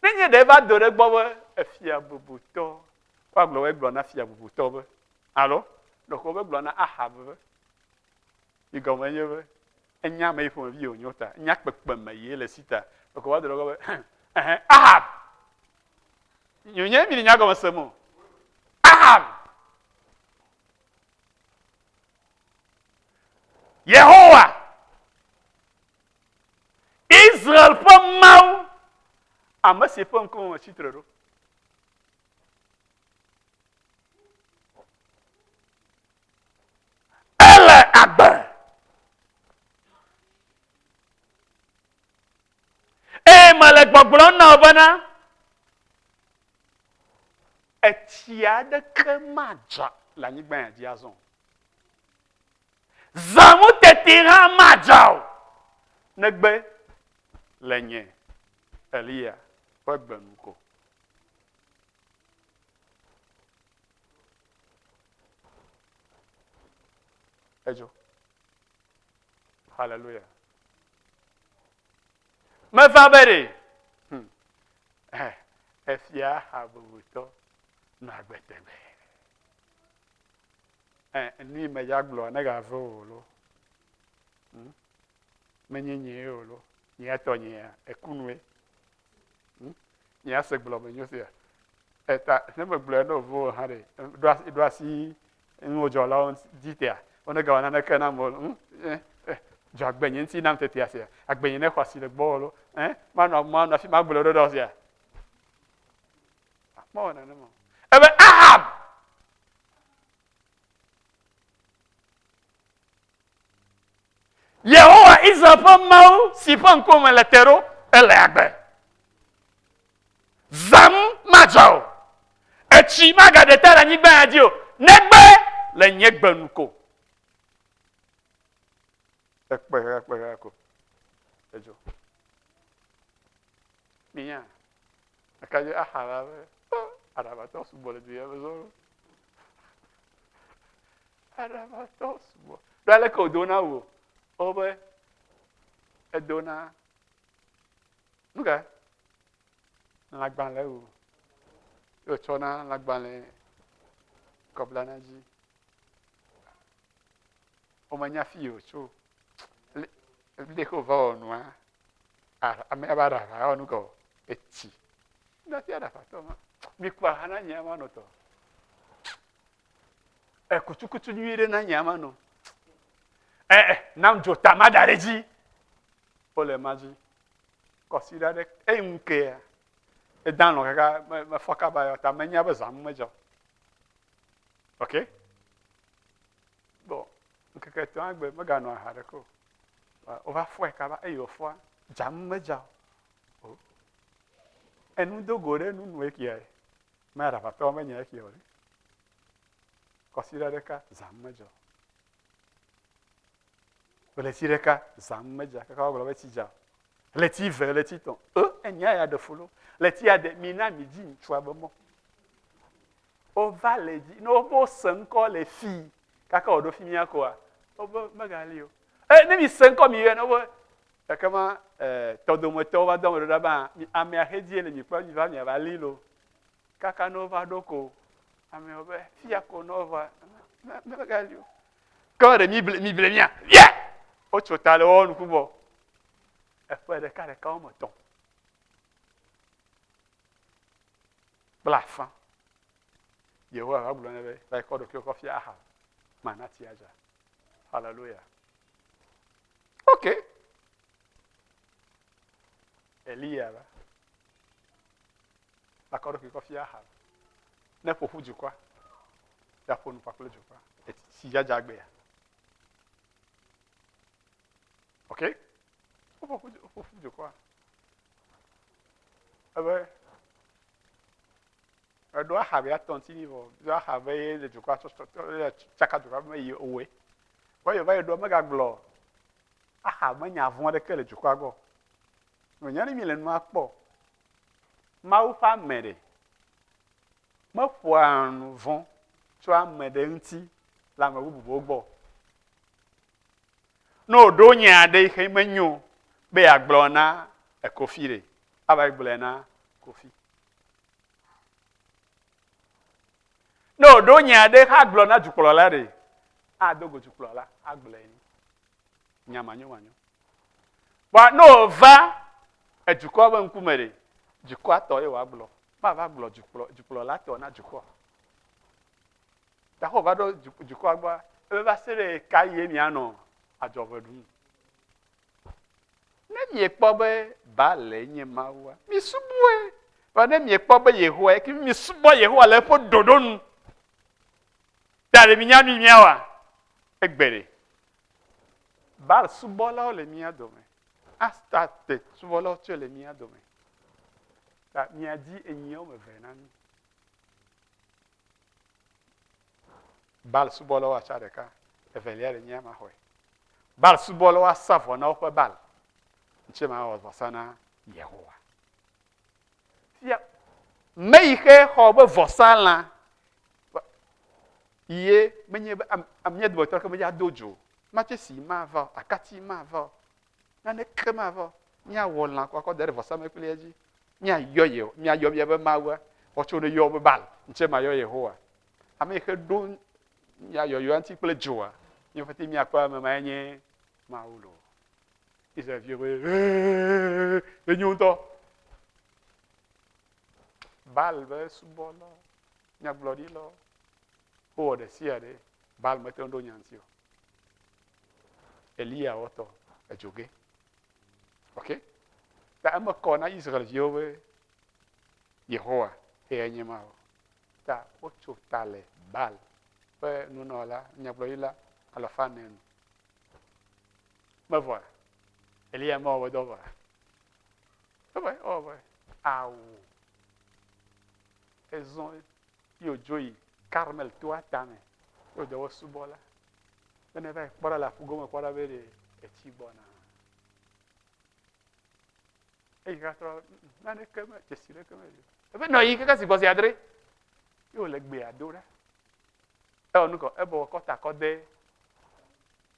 Ne nye ɖe va do ɖe gbɔ be efia bubutɔ woagblɔ be egblɔ na fia bubutɔ be alo ɖeko wobegblɔ na Ahab be yi gɔme nye be enya ame yi ƒomevi wònye ta, enya kpekpeme yi le si ta. Ɖeko woado ɖe egbɔ be ɛhɛ Ahab. Nyonye mi le nya gɔme sem o. Ahab. Yehowa Israel ƒe Mawu ame si ƒe ŋkume metsi tre ɖo. Ele agbe. Eye mele gbɔgblɔm na wò bena, etsi aɖeke madza le anyigba ya dzi azɔ o. Zãmu teti hã madza o, negbe le nye Eliya ƒe gbe nu ko. Edzo. Hallelujah. Meva be ɖe. Hmm. Eh, efia ha bubutɔ nɔ agbe tegbe. Eh, nu yi me ya gblɔ ne gave o lo. Hmm. Menye nyee o lo. Nye tɔ nyea ekunue. Hmm? Nye ase gblɔ me nyo sia. Eta ne megblɔe ne wòvo hã ɖe, ɖo asi ɖo asi nuwodzɔlawo dzi tea, wone gawɔ naneke nam o. Hmm? Eh, eh, dzɔ agbenye ŋuti nam tetea sia. Agbenye ne xɔ asi le gbɔwò lo. Eh, manɔ manɔ afi magblɔe ɖo ɖe sia. Mewɔ nenema o. Ebe Ahab Yehowa Israel ƒe Mawu si ƒe ŋkume le te ɖo, ele agbe. Zãm madza o, etsi magaɖe ta le anyigba ya dzi o, negbe le nye gbe nu ko. Ekpe ekpe ko. Edzo. Minya. Eka dze axa la be aɖabatɔ sugbɔ le du ya me zɔ. Aɖabatɔ sugbɔ. Ɖo aleke wòdona wò? Wobe edona nu ka? Lãgbalẽ wò. Ye wòtsɔna lãgbalẽ kɔ blana dzi. Womenya fi yi wòtso. Le ke wòva wɔ nua, amea va ɖaʋa ewɔ nu ka o? Etsi. Ŋdasi aɖaʋatɔ ma. Mikpɔ aha na nye ama nɔtɔ. Ekutukutu nyui ɖe na nye ama nɔ. Ɛ ɛ nam dzota ma da ɖe dzi. Wole ma dzi. Kɔsiɖa ɖe eyi ŋu kea. Eda lɔ kaka me mefɔ kaba yɔ ta menya be zãmu medzɔ. Ok? Bon, ŋkeke etɔ̃a gbe meganɔ aha ɖeke o. Wova fɔe kaba eye wòfɔa dzamu medza o. Enu do go ɖe nunu ekia ye. Me aɖaʋatɔwo menya ekia o ɖe. Kɔsiɖa ɖeka zãmu medzɔ. Ɣleti ɖeka zãmu medza kaka woagblɔ be tsi dza o. Ɣleti ve, ɣleti tɔ̃, e enya ya ɖe fu lo. Ɣleti ade, mina midzi ŋutsua be mɔ. Wova le dzi, ne wobe wose ŋkɔ le fi kaka wòɖo fi mía koa, wobe megali o. E, ne mi se ŋkɔ mi yɔe, ne wobe ekema e, tɔdometɔwo va do ame ɖo ɖa be mi amea xe die le mi kpɔ mi va miava li lo. Kaka ne wova ɖo ko, amewo be fia ko ne wova, me megali o. Ke ɖe mi ble mi ble mia, ye! Wotso ta le woƒe nuku gbɔ. Eƒe ɖeka ɖeka wɔme etɔ̃ kple afã. Yehowa va gblɔ nɛ be, va yi kɔ ɖokuiwò kɔ fia Ahab, mana tsi adza. Hallelujah. Ok. Eliya va. Va kɔ ɖokui kɔ fia Ahab. Ne ƒo ƒu dukɔa, ya ƒo nu kpakple dukɔa. Etsi dzadza gbea. Ok. Woƒo ƒu woƒo ƒu dukɔa. Ebe eɖo Ahab ya tɔ ŋuti ni vɔ. Ɖo Ahab be ye le dukɔa tsɔ tsaka dukɔa be yi owɔe. Vɔ ye va yi ɖo megagblɔ Ahab menya vɔ̃ aɖeke le dukɔa gbɔ. Menya ne mi le nua kpɔ. Mawu ƒe ame ɖe meƒoa nu vɔ̃ tso ame ɖe ŋuti le ame bubuwo gbɔ o. Ne wòɖo nya aɖe yi xe menyo be yeagblɔ na Kofi ɖe, ava yi gblɔe na Kofi. Ne wòɖo nya aɖe agblɔ na dukplɔla ɖe, ado go dukplɔla agblɔe ni. Nya manyomanyo. Vɔa ne wòva edukɔa ƒe ŋkume ɖe, dukɔa tɔ ye wòagblɔ. Mava gblɔ dukplɔ dukplɔla tɔ na dukɔa. Ta wova ɖo dukɔa gbɔa, ebe va se ɖe ka ye mianɔ adzɔve ɖum. Ne miekpɔ be Baal nye Mawua, misubɔe. Vɔ ne miekpɔ be Yehowa ye, ke misubɔ Yehowa le eƒe ɖoɖo nu. Ta ɖe minya nu miawoa? Egbe ɖe. Baal subɔlawo le mía dome. Astarte subɔlawo tsɛ le mía dome. Ta miadi enyi woame eve na mí. Baal subɔlawo atsa ɖeka, evelia le nyea maxɔe. Baal subɔlawo asa vɔ na woƒe Baal, ŋtsɛ mawɔ vɔsa na Yehowa. Fia, me yi xe xɔ be vɔsa lã ye menye be mía dometɔ ɖeke medza do dzo, matsesi mava o, akati mava o, naneke mava o. Míawɔ lã kɔ akɔ da ɖe vɔsamlekpuia dzi. Míayɔ ye, míayɔ míaƒe Mawua, vɔ tso ne yɔ be Baal, ŋtsɛ mayɔ Yehowa. Ame yi xe ɖo mía yɔyɔa ŋuti kple dzoa, míaƒe te míakpɔ ame mae nye Mawu loo. Israel-viwo be, Ee, enyo ŋutɔ. Baal be subɔlawo, nyagblɔɖilawo, wowɔ ɖe sia ɖe, Baal mete ŋu ɖo nya ŋuti o. Eliya wɔtɔ edzo ge. Ok? Ta eme kɔ na Israel-viwo be Yehowa eyae nye Mawu. Ta wotso ta le Baal ƒe nunɔla, nyagblɔɖila alafa ene nu. Mevɔa? Eliya mewɔ be dɔ vɔa? Evɔe, ewɔ vɔe. Awu. Ezɔ ye wòdzo yi Karmel toa tame ye wòdɔ wo subɔla be ne va yi kpɔ ɖa le aƒu gome kpɔ ɖa be ɖe etsi gbɔna. Eyi kaka trɔ naneke me dzesi ɖeke meli o. Ebe nɔ yi kaka zi gbɔ zi adre ye wòle gbea do ɖa. Ewɔ nu kɔ ebɔbɔ kɔ ta kɔ de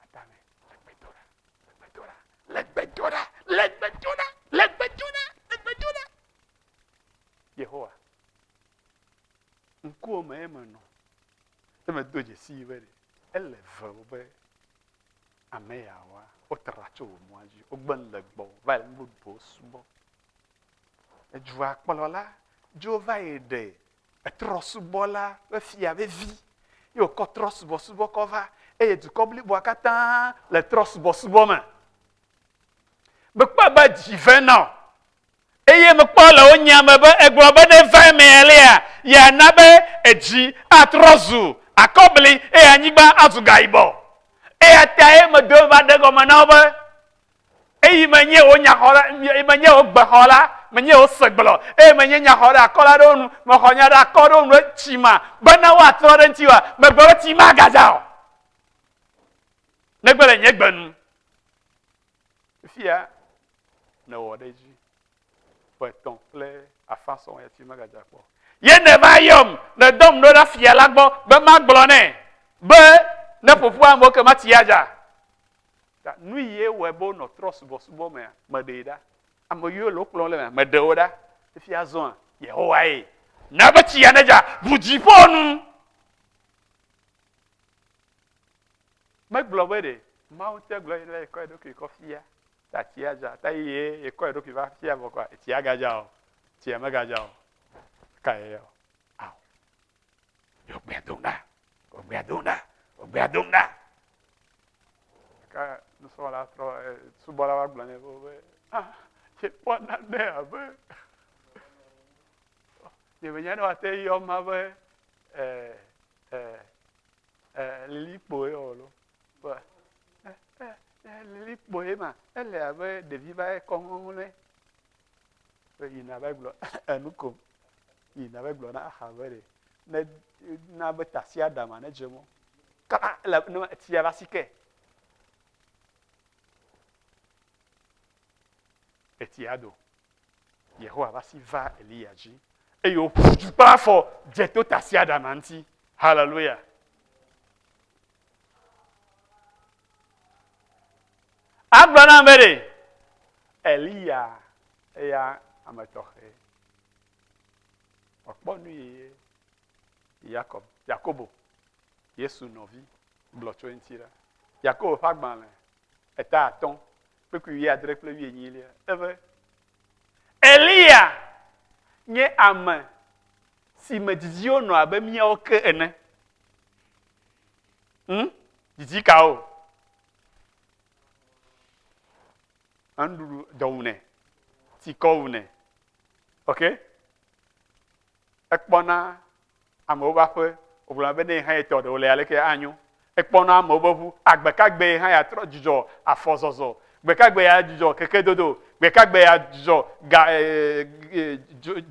atame le gbe do ɖa, le gbe do ɖa, le gbe do ɖa, le gbe do ɖa, le gbe do ɖa, le gbe do ɖa. Yehowa, ŋkuwò me ye menɔ. Ne medo dzesii be ɖe ele vewò be ame yawoa, wotra tso wò mɔa dzi, wogbe nu le gbɔwò va le nu bubuwo subɔ. Edua kplɔla dzo va yi ɖe. Etrɔ̃subɔla ƒe fia vevi ye wòkɔ trɔ̃subɔsubɔ kɔ va eye dukɔ bliboa katã le trɔ̃subɔsubɔ me. Mekpɔe be dzi ve na wò eye mekpɔ le wò nya me be egblɔ be ne va eme alea, yeana be edzi atrɔ zu akɔbli eye anyigba azu gayibɔ. Eya tae medo va ɖe egɔme na wo be Eyi menye wò nyaxɔla, menye wò gbexɔla, menye wò segblɔ, eye menye nyaxɔɖeakɔla ɖe wo nu, mexɔ nya ɖe akɔ ɖe wo nu etsi ma, bena woatrɔ ɖe ŋutiwòa, megblɔ be tsi magadza o, negbe le nye gbe nu. Fifia nèwɔ ɖe edzi ƒe etɔ̃ kple afã sɔŋ ya tsi megadza kpɔ. Ye nèva yɔm, nèdɔm ɖo ɖa fia la gbɔ be magblɔ nɛ be neƒo ƒu amewo ke matsi adza. Ta nu ye wɔe be wonɔ trɔ̃subɔsubɔ mea, meɖee ɖa. Ame yiwo le wo kplɔm le mea, meɖe wo ɖa. Fifia azɔa, Yehowae na be tsia nedza ʋu dziƒo nu. Megblɔ be ɖe Mawu ŋutɔe gblɔ ye be yekɔ eɖokui kɔ fia ta tsia dza ta ye yekɔ eɖokui va fia vɔ kɔa tsia gadza o. Tsia megadza o. Kae yɔ? Ao. Yɔ gbea dom ɖa. Wògbea dom ɖa. Wògbea dom ɖa. Ke nusrɔ̃la trɔ subɔla va gblɔ nɛ be, ah, yekpɔ nane abe nyemenya ne woate yɔ ma be lilikpo ye o lo. Be lilikpo ye ma, ele abe ɖevi va kɔ ŋɔŋlɔe. Be yina va gblɔ enu kom. Yina va gblɔ na Ahab be ɖe ne na be tasiaɖam ne dze mɔ. Kaba ele ne etsia va si ke. Etsia do. Yehowa va si va Eliya dzi eye wòƒu du kple afɔ dze to tasiaɖama ŋuti. Haleluya. Agblɔ nam be ɖe Eliya eya ame tɔxɛ. Wòakpɔ nu yeye. Yakob, Yakobo, Yesu nɔvi, gblɔ tso eŋuti ɖa. Yakobo ƒe agbalẽ, eta atɔ̃, kpukpui wuiadre kple wuienyilia, ebe, Eliya nye ame si me didiwo nɔ abe míawo ke ene. Hm? Didi kawo? Enuɖuɖu dɔ wunɛ, tsikɔ wunɛ. Ok? Ekpɔna amewo ƒe aƒe, wògblɔna be ne ye hã yetɔ ɖe wòle aleke anyo. Ekpɔna amewo ƒe ʋu, agbekagbe ye hã yeatrɔ dzudzɔ afɔzɔzɔ, gbekagbe yeadzudzɔ kekedodo, gbekagbe yeadzudzɔ ga e, e,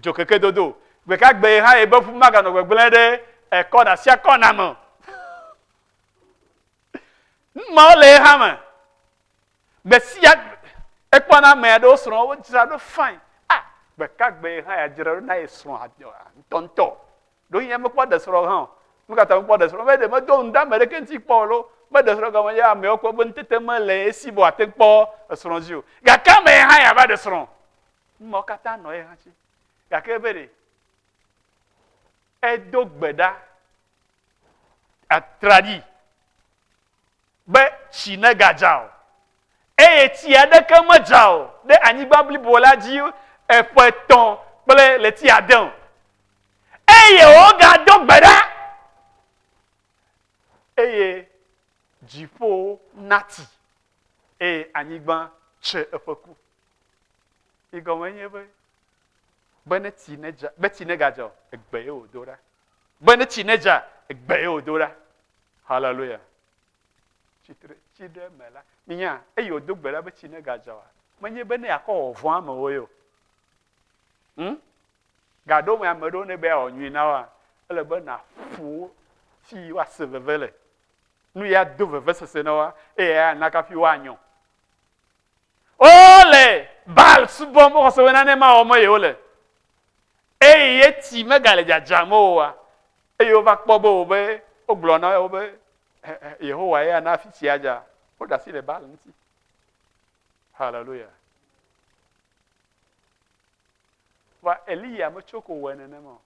dzokekedodo, gbekagbe ye hã yebe ʋu maganɔ gbegblẽ ɖe ekɔna sia kɔna me o. Nu mawo le ye hã me. Gbe sia ekpɔna ame aɖewo srɔ̃ wodzra ɖo fine. Ah, gbekagbe ye hã yeadzra ɖo na ye srɔ̃ ŋutɔŋutɔ. Ɖewohĩ nye mekpɔ ɖe srɔ̃ hã o. Nu ka ta mekpɔ ɖe srɔ̃? Be ɖe medo nu ɖe ame ɖeke ŋuti kpɔ o loo. Meɖe srɔ̃ gɔme ye amewo kpɔ be ŋutete mele esi be wòate ŋu kpɔ esrɔ̃ dzi o. Gake ame ye hã yeava ɖe srɔ̃. Nu mawo katã nɔ ye hã si. Gake ebe ɖe edo gbe ɖa atraɖii be tsi negadza o. Eye tsi aɖeke medza o ɖe anyigba blibo la dzi eƒe etɔ̃ kple ɣleti ade o. Eye wogado gbe ɖa, eye dziƒowo na tsi, eye anyigba tse eƒe ku. Yi gɔme nye be, be ne tsi nedza, be tsi negadza o, egbe ye wòdo ɖa. Be ne tsi nedza, egbe ye wòdo ɖa. Haleluya. Tsitre tsi ɖe eme la, minya, eye wòdo gbe ɖa be tsi negadza oa, menye be ne yeakɔ wɔ vɔ̃ amewo ye o. Hm? Gaɖo me ame ɖewo ne be yeawɔ nyui na woa, ele be nàƒo wo fi woase veve le. Nu ya do vevesese na woa, eye ana kafi woanyɔ. Wole Baal subɔm, woxɔ se be nane ma wɔm yewole. Eye ye tsi megale dzadzam oa, eye wova kpɔ be wo be wogblɔ na wo be Yehowa ye ana afi tsia dza. Woɖe asi le Baal ŋuti. Hallelujah. Va Eliya metso ko wɔe nenema o.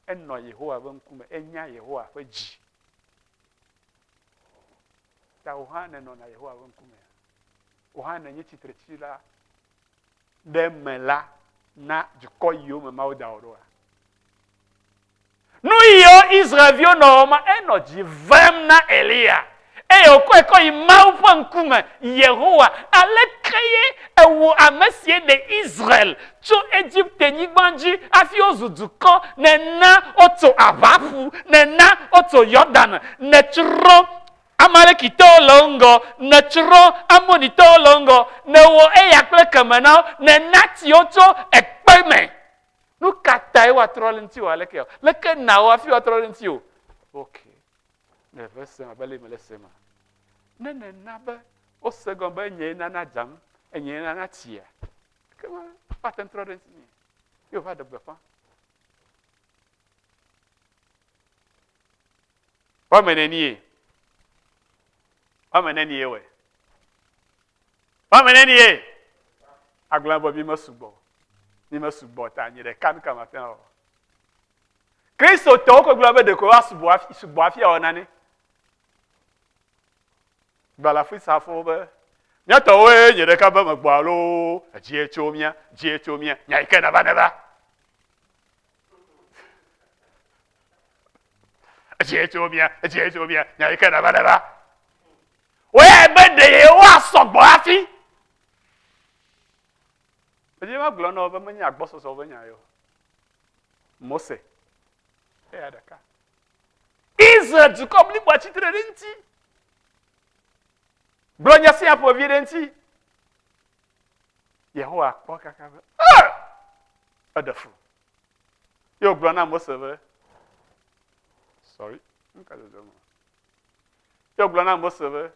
Enɔ Yehowa ƒe ŋkume, enya Yehowa ƒe dzi. Ta wò hã nènɔna Yehowa ƒe ŋkumea? Wò hã nènye tsitretsila ɖe eme la na dukɔ yiwo me Mawu da wò ɖoa? Nu yiwo Israel-viwo nɔ wɔma, enɔ dzi vem na Eliya. Eye wòkɔe kɔ yi Mawu ƒe ŋkume, Yehowa, aleke ye èwɔ ame sie ɖe Israel tso Egipte-nyigba dzi hafi wozu dukɔ, nèna wotso aʋaƒu, nèna wotso Yordan, nètsrɔ̃ Amalekitɔwo le wo ŋgɔ, nètsrɔ̃ Amonitɔwo le wo ŋgɔ, nèwɔ eya kple keme na wo, nèna tsi wo tso ekpe me. Nu ka tae woatrɔ ɖe ŋutiwò aleke? Leke nàwɔ hafi woatrɔ ɖe ŋutiwò? Ok. Ne eve sem abe ale mele sema. Ne nèna be wose gɔme be nyee nana dzam, enyee nana tsia, ekema woate ŋu trɔ ɖe ŋutinye. Ye wòva ɖe gbeƒã. Woame nenie? Woame nenie wɔe? Woame nenie? Agblɔ be mi mesugbɔ. Mi mesugbɔ ta nye ɖeka nu ka mate ŋu awɔ. Kristotɔwo ko gblɔ be ɖeko woasubɔ hafi sugbɔ hafi awɔ nane. Gblɔ le afisafo be mía tɔwoe nye ɖeka be megbɔ alo edzie tso mía, dzie tso mía, nya yi ke nava neva. Edzie tso mía, edzie tso mía, nya yi ke nava neva. Woya be ɖe yewoasɔ gbɔ hafi. Edzi va gblɔ na wo be menye agbɔsɔsɔ ƒe nya ye o. Mose, eya ɖeka. Israel dukɔ bliboa tsitre ɖe eŋuti. Gblɔ nya sia ƒomevi ɖe eŋuti. Yehowa kpɔ kaka be, eɖe fu. Ye wògblɔ na Mose be, sorry, nu ka dzɔdzɔm? Ye wògblɔ na Mose be,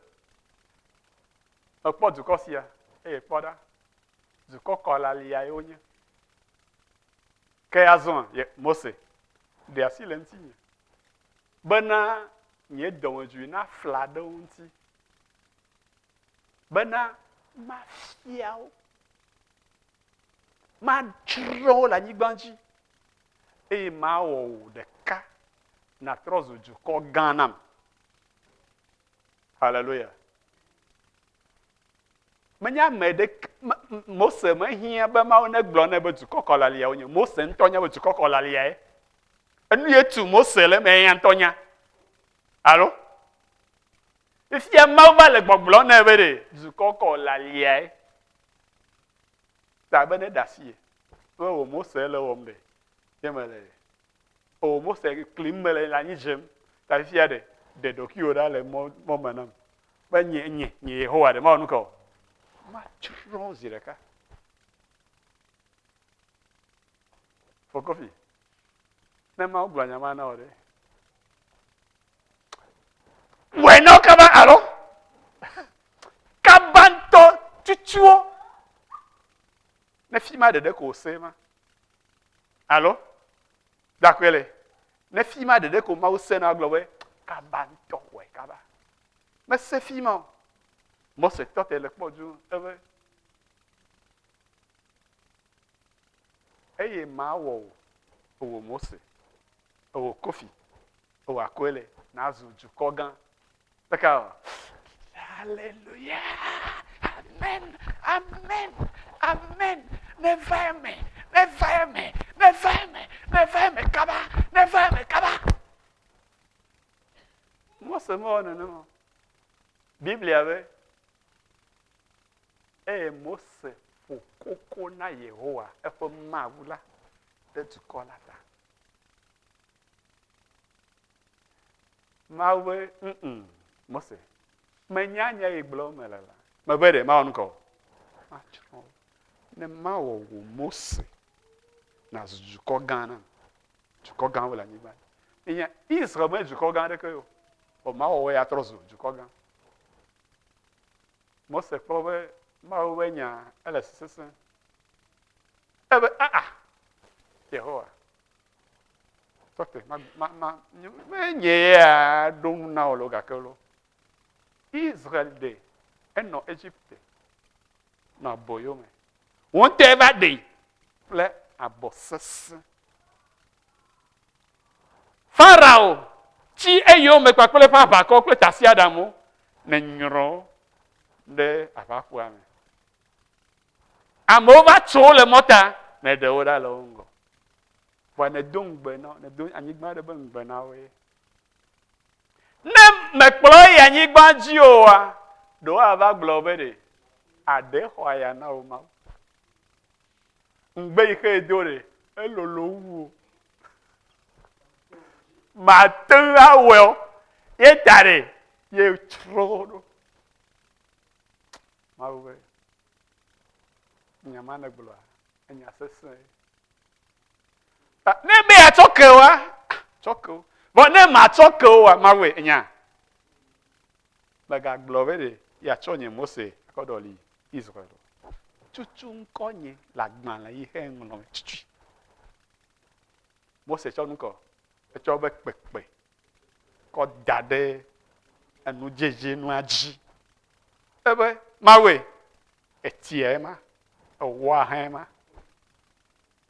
mekpɔ dukɔ sia, eye kpɔ ɖa, dukɔ kɔlalia ye wonye. Ke azɔ Mose, ɖe asi le ŋutinye, bena nye dɔmedzoe nafla ɖe wo ŋuti, bena mafia wo, matsrɔ̃ wo le anyigba dzi, eye mawɔ wò ɖeka nàtrɔ zu dukɔ gã nam. Haleluya. Menye ame ɖeke, Mose mehiã be Mawu negblɔ nɛ be dukɔ kɔlalia wonye. Mose ŋutɔ nya be dukɔ kɔlaliae. Enu ye tu Mose le eme eya ŋutɔ nya. Alo? Fifia Mawu va le gbɔgblɔm nɛ be ɖe dukɔ kɔlaliae. Ta be ne ɖe asi ye. Be wò Mose le wɔm ɖe. Ye mele O Mose, klim mele le anyi dzem. Ta fifia ɖe, ɖe ɖokuiwò ɖa le mɔ, mɔ me nam. Be nye, nye, nye Yehowa ɖe, mawɔ nu ka o? Matsrɔ̃ zi ɖeka. Fɔ kɔfi. Ne Mawu gblɔ nya ma na wò ɖe. Wɔe na wo kaba alo? Kaba ŋutɔ tutuwo. Ne fi ma ɖeɖe ko wòse ma. Alo? Dakɔe le. Ne fi ma ɖeɖe ko Mawu se na gblɔ be, kaba ŋutɔ wɔe kaba. Mese fi ma o. Mose tɔ te le kpɔ duu ebe, eye mawɔ wò, ewò Mose, ewò Kofi, ewò Akoele, nazu dukɔ gã. Leke awɔ? Haleluya! Amen! Amen! Amen! Neva eme! Neva eme! Neva eme! Neva eme kaba! Neva eme kaba! Mose mewɔ nenema o. Biblia be, eye Mose ƒo koko na Yehowa, eƒe Mawu la, ɖe dukɔ la ta. Mawu be, ŋ Mose, menya nya yi gblɔm mele la. Mebe ɖe mawɔ nu ka o? Matsrɔ̃ wo. Ne mawɔ wò Mose nàzu dukɔ gã nam. Dukɔ gãwo le anyigba dzi. Enya Israel menye dukɔ gã aɖeke o. Vɔ mawɔ wò ya trɔ zu dukɔ gã. Mose kpɔ be Mawu ƒe nya ele sesẽ. Ebe aa Yehowa Tɔte, ma, ma, ma, menye ya ɖo ŋu na wò lo gake lo. Israel ɖe enɔ Egipte nɔ aboyo me. Wò ŋutɔe va ɖee kple abɔ sesẽ. Farao tsi eyome kpakple eƒe aʋakɔ kple tasiaɖamwo nenyrɔ ɖe aʋaƒua me. Amewo va tso wo le mɔta, neɖe wo ɖa le wo ŋgɔ. Vɔa nèdo ŋugbe na wo, nèdo anyigba aɖe be ŋugbe na woe. Ne mèkplɔ yi anyigba dzi oa, ɖe woava gblɔ be ɖe aɖe xɔ aya na wò Mawu. Ŋugbe yi ke do ɖe, elolo wu o. Mate ŋu awɔe o. Ye ta ɖe, ye tsrɔ̃ wo ɖo. Mawu be, nya ma nègblɔa, enya sesẽ. Ne be yeatsɔ ke woa, tsɔ ke wo. Vɔ ne matsɔ ke woa, Mawue enya. Megagblɔ be ɖe yeatsɔ nye Mose akɔ ɖɔli Israel o. Tutu ŋkɔ nye le agbalẽ yi xe ŋlɔ me tutui. Mose tsɔ nukɔ, etsɔ be kpekpe kɔ da ɖe enudzedze nua dzi. Ebe Mawue, etia ema, ewɔa hã ema.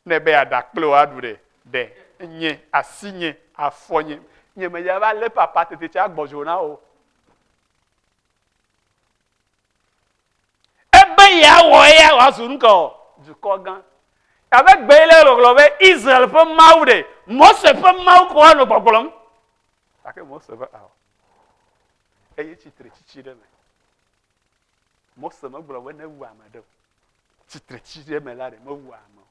Ne be yeaɖa kple wò aɖu ɖe, ɖe nye, asinye, afɔnye, nye meya va lé papa tete tse agbɔ dzo na wò. Ebe yeawɔ eya wòazu nu ka o? Dukɔ gã. Abe gbe yi le gbɔgblɔ be Israel ƒe Mawu ɖe, Mose ƒe Mawu ko woanɔ gbɔgblɔm. Gake Mose be ao. Eye tsitre tsitsi ɖe me. Mose megblɔ be newu ame ɖe o. Tsitretsi ɖe eme la ɖe mewua ame o.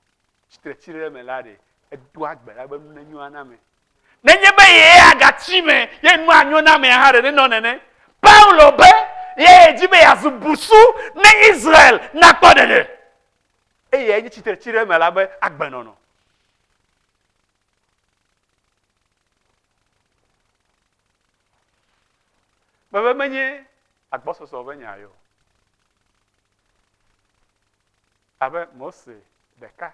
Tsitretsi ɖe eme la ɖe edoa gbe ɖa be nu nenyo na ame. Nenye be yee agatsi me ye nu anyo na amea hã ɖe nenɔ nene. Paulo be ye dzi be yeazu busu ne Israel nakpɔ ɖeɖe. Eyae nye tsitretsi ɖe eme la be agbenɔnɔ. Bebe menye agbɔsɔsɔ be nya ye o. Abe Mose ɖeka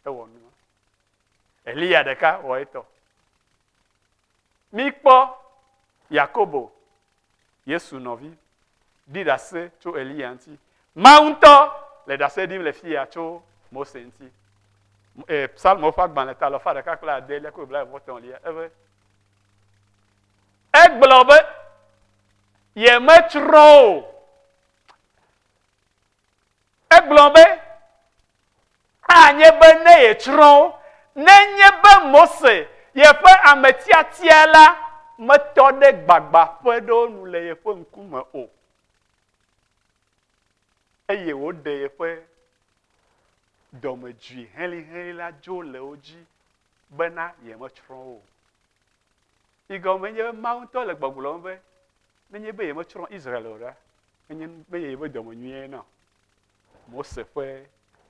ewɔ nua. Eliya ɖeka wɔ etɔ. Míkpɔ Yakobo, Yesu nɔvi, ɖi ɖase tso Eliya ŋuti. Mawu ŋutɔ le ɖase ɖim le fiya tso Mose ŋuti. E, Psalmo ƒe agbalẽ ta alafa ɖeka kple adelia kple blaeve-vɔ-etɔ̃lia, ebe, Egblɔ be yemetsrɔ̃ o. Egblɔ be, Anye be ne yetsrɔ̃ wo, nenye be Mose, yeƒe ame tiatia la, metɔ ɖe gbagbãƒe ɖewo nu le yeƒe ŋkume o, eye wòɖe yeƒe dɔmedzoe helĩhelĩ la dzo le wo dzi bena yemetsrɔ̃ wo o. Yi gɔme nye be Mawu ŋutɔ le gbɔgblɔm be nenye be yemetsrɔ̃ Israel o ɖa, Menye menye yeƒe dɔmenyuie na o. Mose ƒe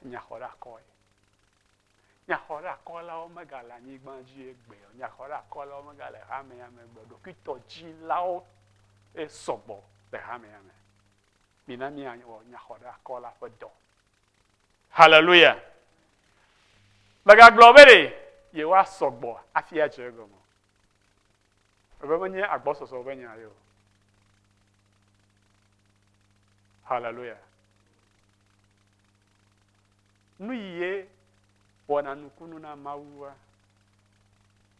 nyaxɔɖeakɔe. Nyaxɔɖeakɔlawo megale anyigba dzi egbe o. Nyaxɔɖeakɔlawo megale hamea me egbe o. Ɖokuitɔdzilawo sɔgbɔ le hamea me. Mina míawɔ nyaxɔɖeakɔla ƒe dɔ. Haleluya! Megagblɔ be ɖe yewoasɔ gbɔ hafi adze egɔme o. Ebe menye agbɔsɔsɔ ƒe nya ye o. Haleluya. Nu yi ye wɔna nukunu na Mawua,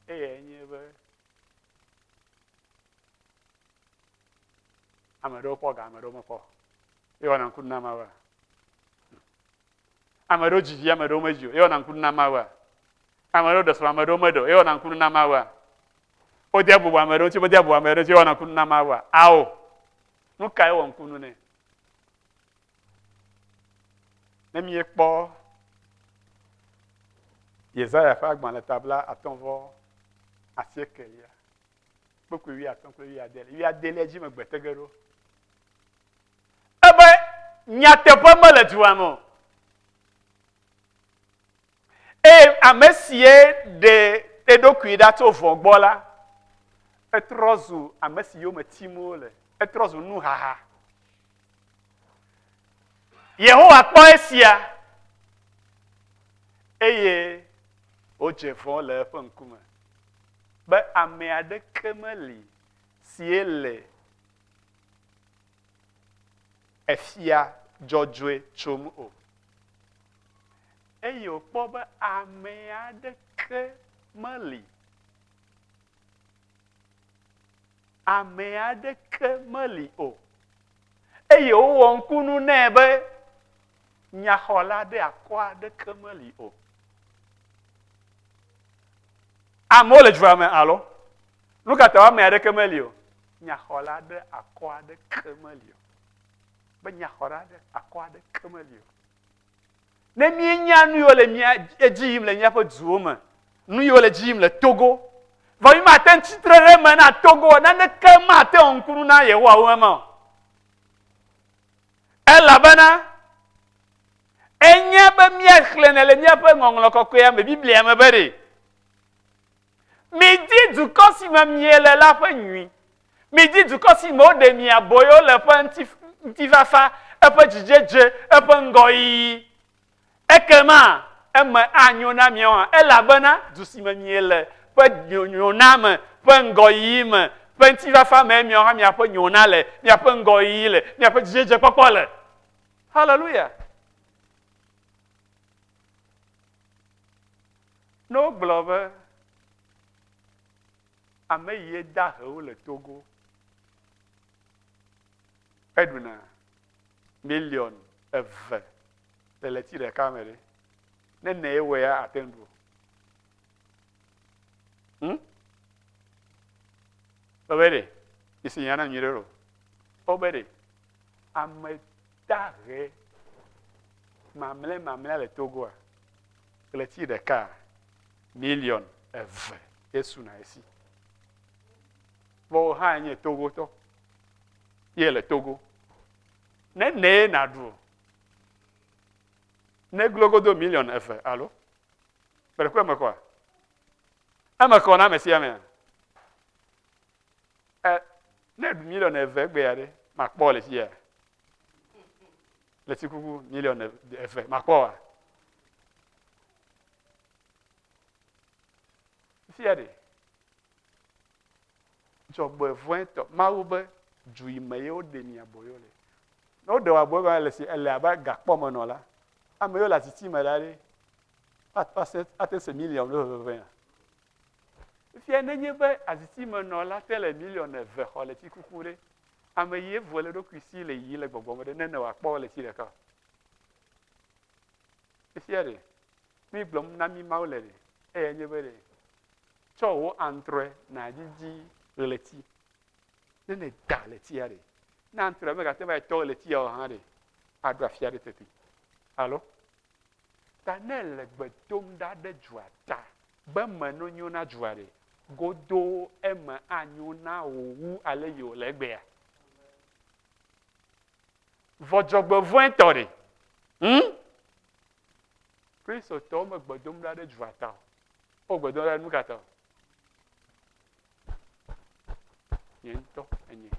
eyae nye be ame ɖewo kpɔ ga, ame ɖewo mekpɔ. Ye wɔna nukunu na Mawua. Ame ɖewo dzi vi, ame ɖewo medzi o. Ye wɔna nukunu na Mawua. Ame ɖewo ɖe srɔ̃, ame ɖewo meɖe o. Ye wɔna nukunu na Mawua. Wodea bubu ame ɖewo ŋuti, womedea bubu ame ɖewo ŋuti, ye wɔna nukunu na Mawua. Ao. Nu kae wɔ nukunu nɛ? Ne míekpɔ Yesaya ƒe agbalẽ ta bla atɔ̃ vɔ asiekelia, kpukpui wuiatɔ̃ kple wuiadelia, wuiadelia dzi megbe te ge ɖo. Ebe nyateƒe mele dua me o. Eye ame sie ɖe eɖokui ɖa tso vɔ̃ gbɔ la, etrɔ zu ame si yome tim wole, etrɔ zu nuhaha. Yehowa kpɔ esia eye wòdze vɔ̃ le eƒe ŋkume be ame aɖeke meli sie le efia dzɔdzɔe tsom o. Eye wòkpɔ be ame aɖeke meli, ame aɖeke meli o. Eye wowɔ ŋkunu nɛ be nyaxɔla ɖe akɔ aɖeke meli o. Amewo le dua me alo? Nu ka ta ame aɖeke meli o? Nyaxɔla ɖe akɔ aɖeke meli o. Be nyaxɔla ɖe akɔ aɖeke meli o. Ne míenya nu yiwo le mía edzi yim le míaƒe duwo me, nu yiwo le edzi yim le Togo, vɔ mi mate ŋu tsitre ɖe eme na Togo, naneke mate ŋu ŋkunu na Yehowa wu ema o. Elabena enye be míexlẽnɛ le míaƒe Ŋɔŋlɔ Kɔkɔea me, Biblia me be ɖe, Midi dukɔ si me miele la ƒe nyui. Midi dukɔ si me woɖe mi aboyo le ƒe ŋutifafa, eƒe dzidzedze, eƒe ŋgɔyiyi. Ekema eme anyo na miawo hã, elabena du si me miele ƒe nyona me, ƒe ŋgɔyiyi me, ƒe ŋutifafa mee miawo hã miaƒe nyona le, miaƒe ŋgɔyiyi le, miaƒe dzidzedzekpɔkpɔ le. Haleluya! Ne wogblɔ be ame yie dahewo le Togo eɖuna miliɔn eve le ɣleti ɖeka me ɖe, ne nɛ ewɔe ya ate ŋu ɖu o. Hm? Wobe ɖe, mise nya na nyuiɖe o. Wobe ɖe, ame dahe mamlɛ mamlɛa le Togoa, ɣleti ɖeka miliɔn eve ye suna esi. Vɔ wò hã nye Togotɔ. Ye le Togo. Ne nɛe nàɖu o. Ne glogodo miliɔn eve alo? Gbeɖekɔ eme kɔa? Eme kɔ na ame sia amea? E, ne ɖu miliɔn eve egbea ɖe, makpɔ le fia. Le tsikuku miliɔn eve, makpɔ wa? Fia ɖe, dzɔgbevɔ̃etɔ, Mawu be du yi me ye woɖe mi aboyo le. Ne woɖe wò aboyo gɔme le si ele abe gakpɔmenɔla, ame yiwo le aziti me la ɖe, ate ate se miliɔn ɖe ʋeʋeʋea. Fifia nenye be azitimenɔla te le miliɔn eve xɔ le tsikuku ɖe, ame yi evo le eɖokui si le yiyi le gbɔgbɔ me ɖe, nene wòakpɔ ɣleti ɖeka o. Fifia ɖe, nu yi gblɔm na mí Mawu le ɖe, eyae nye be ɖe, tsɔ wò antrɔe nàdzidzi ɣleti. Ne nèda ɣletia ɖe, ne antrɔe megate va yi tɔ ɣletia o hã ɖe, aɖo afi aɖe teti. Alo? Ta ne èle gbe dom ɖa ɖe dua ta be eme nonyo na dua ɖe, godoo eme anyo na wò wu ale yi wòle egbea. Vɔ dzɔgbevɔ̃etɔ ɖe, hm? Kristotɔwo me gbe dom ɖa ɖe dua ta o. Wo gbe dom ɖa ɖe nu ka ta o? Nye ŋutɔ enye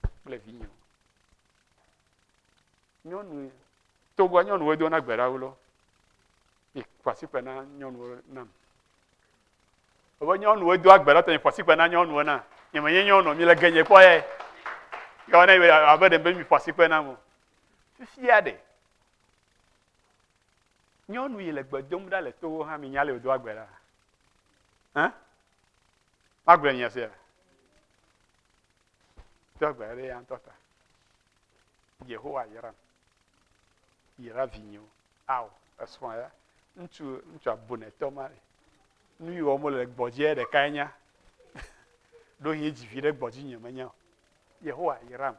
kple vinyewo. Nyɔnu Togoa nyɔnuwo dona gbe ɖa wu lɔ. Mi ƒo asikpe na nyɔnuwo nam. Ebe nyɔnuwo doa gbe ɖa ta mi ƒo asikpe na nyɔnuwo na. Nye menye nyɔnu mi le genye kpɔ ye. Gawɔ ne abe ɖe be mi ƒo asikpe nam o. Fifia ɖe. Nyɔnu yi le gbe dom ɖa le Togo hã mi nya le wòdoa gbe ɖa. Hã? Magblɔe nya sia. Doa gbe ɖa ɖe ya ŋutɔ ta. Yehowa yram. Yra vinyewo. Ao, esrɔ̃a ya. Ŋutsu, ŋutsu abunetɔ ma ɖe. Nu yi wɔm wole le gbɔdzie ɖekae nya. Ɖohĩ dzi vi ɖe gbɔdzi nye menya o. Yehowa yram.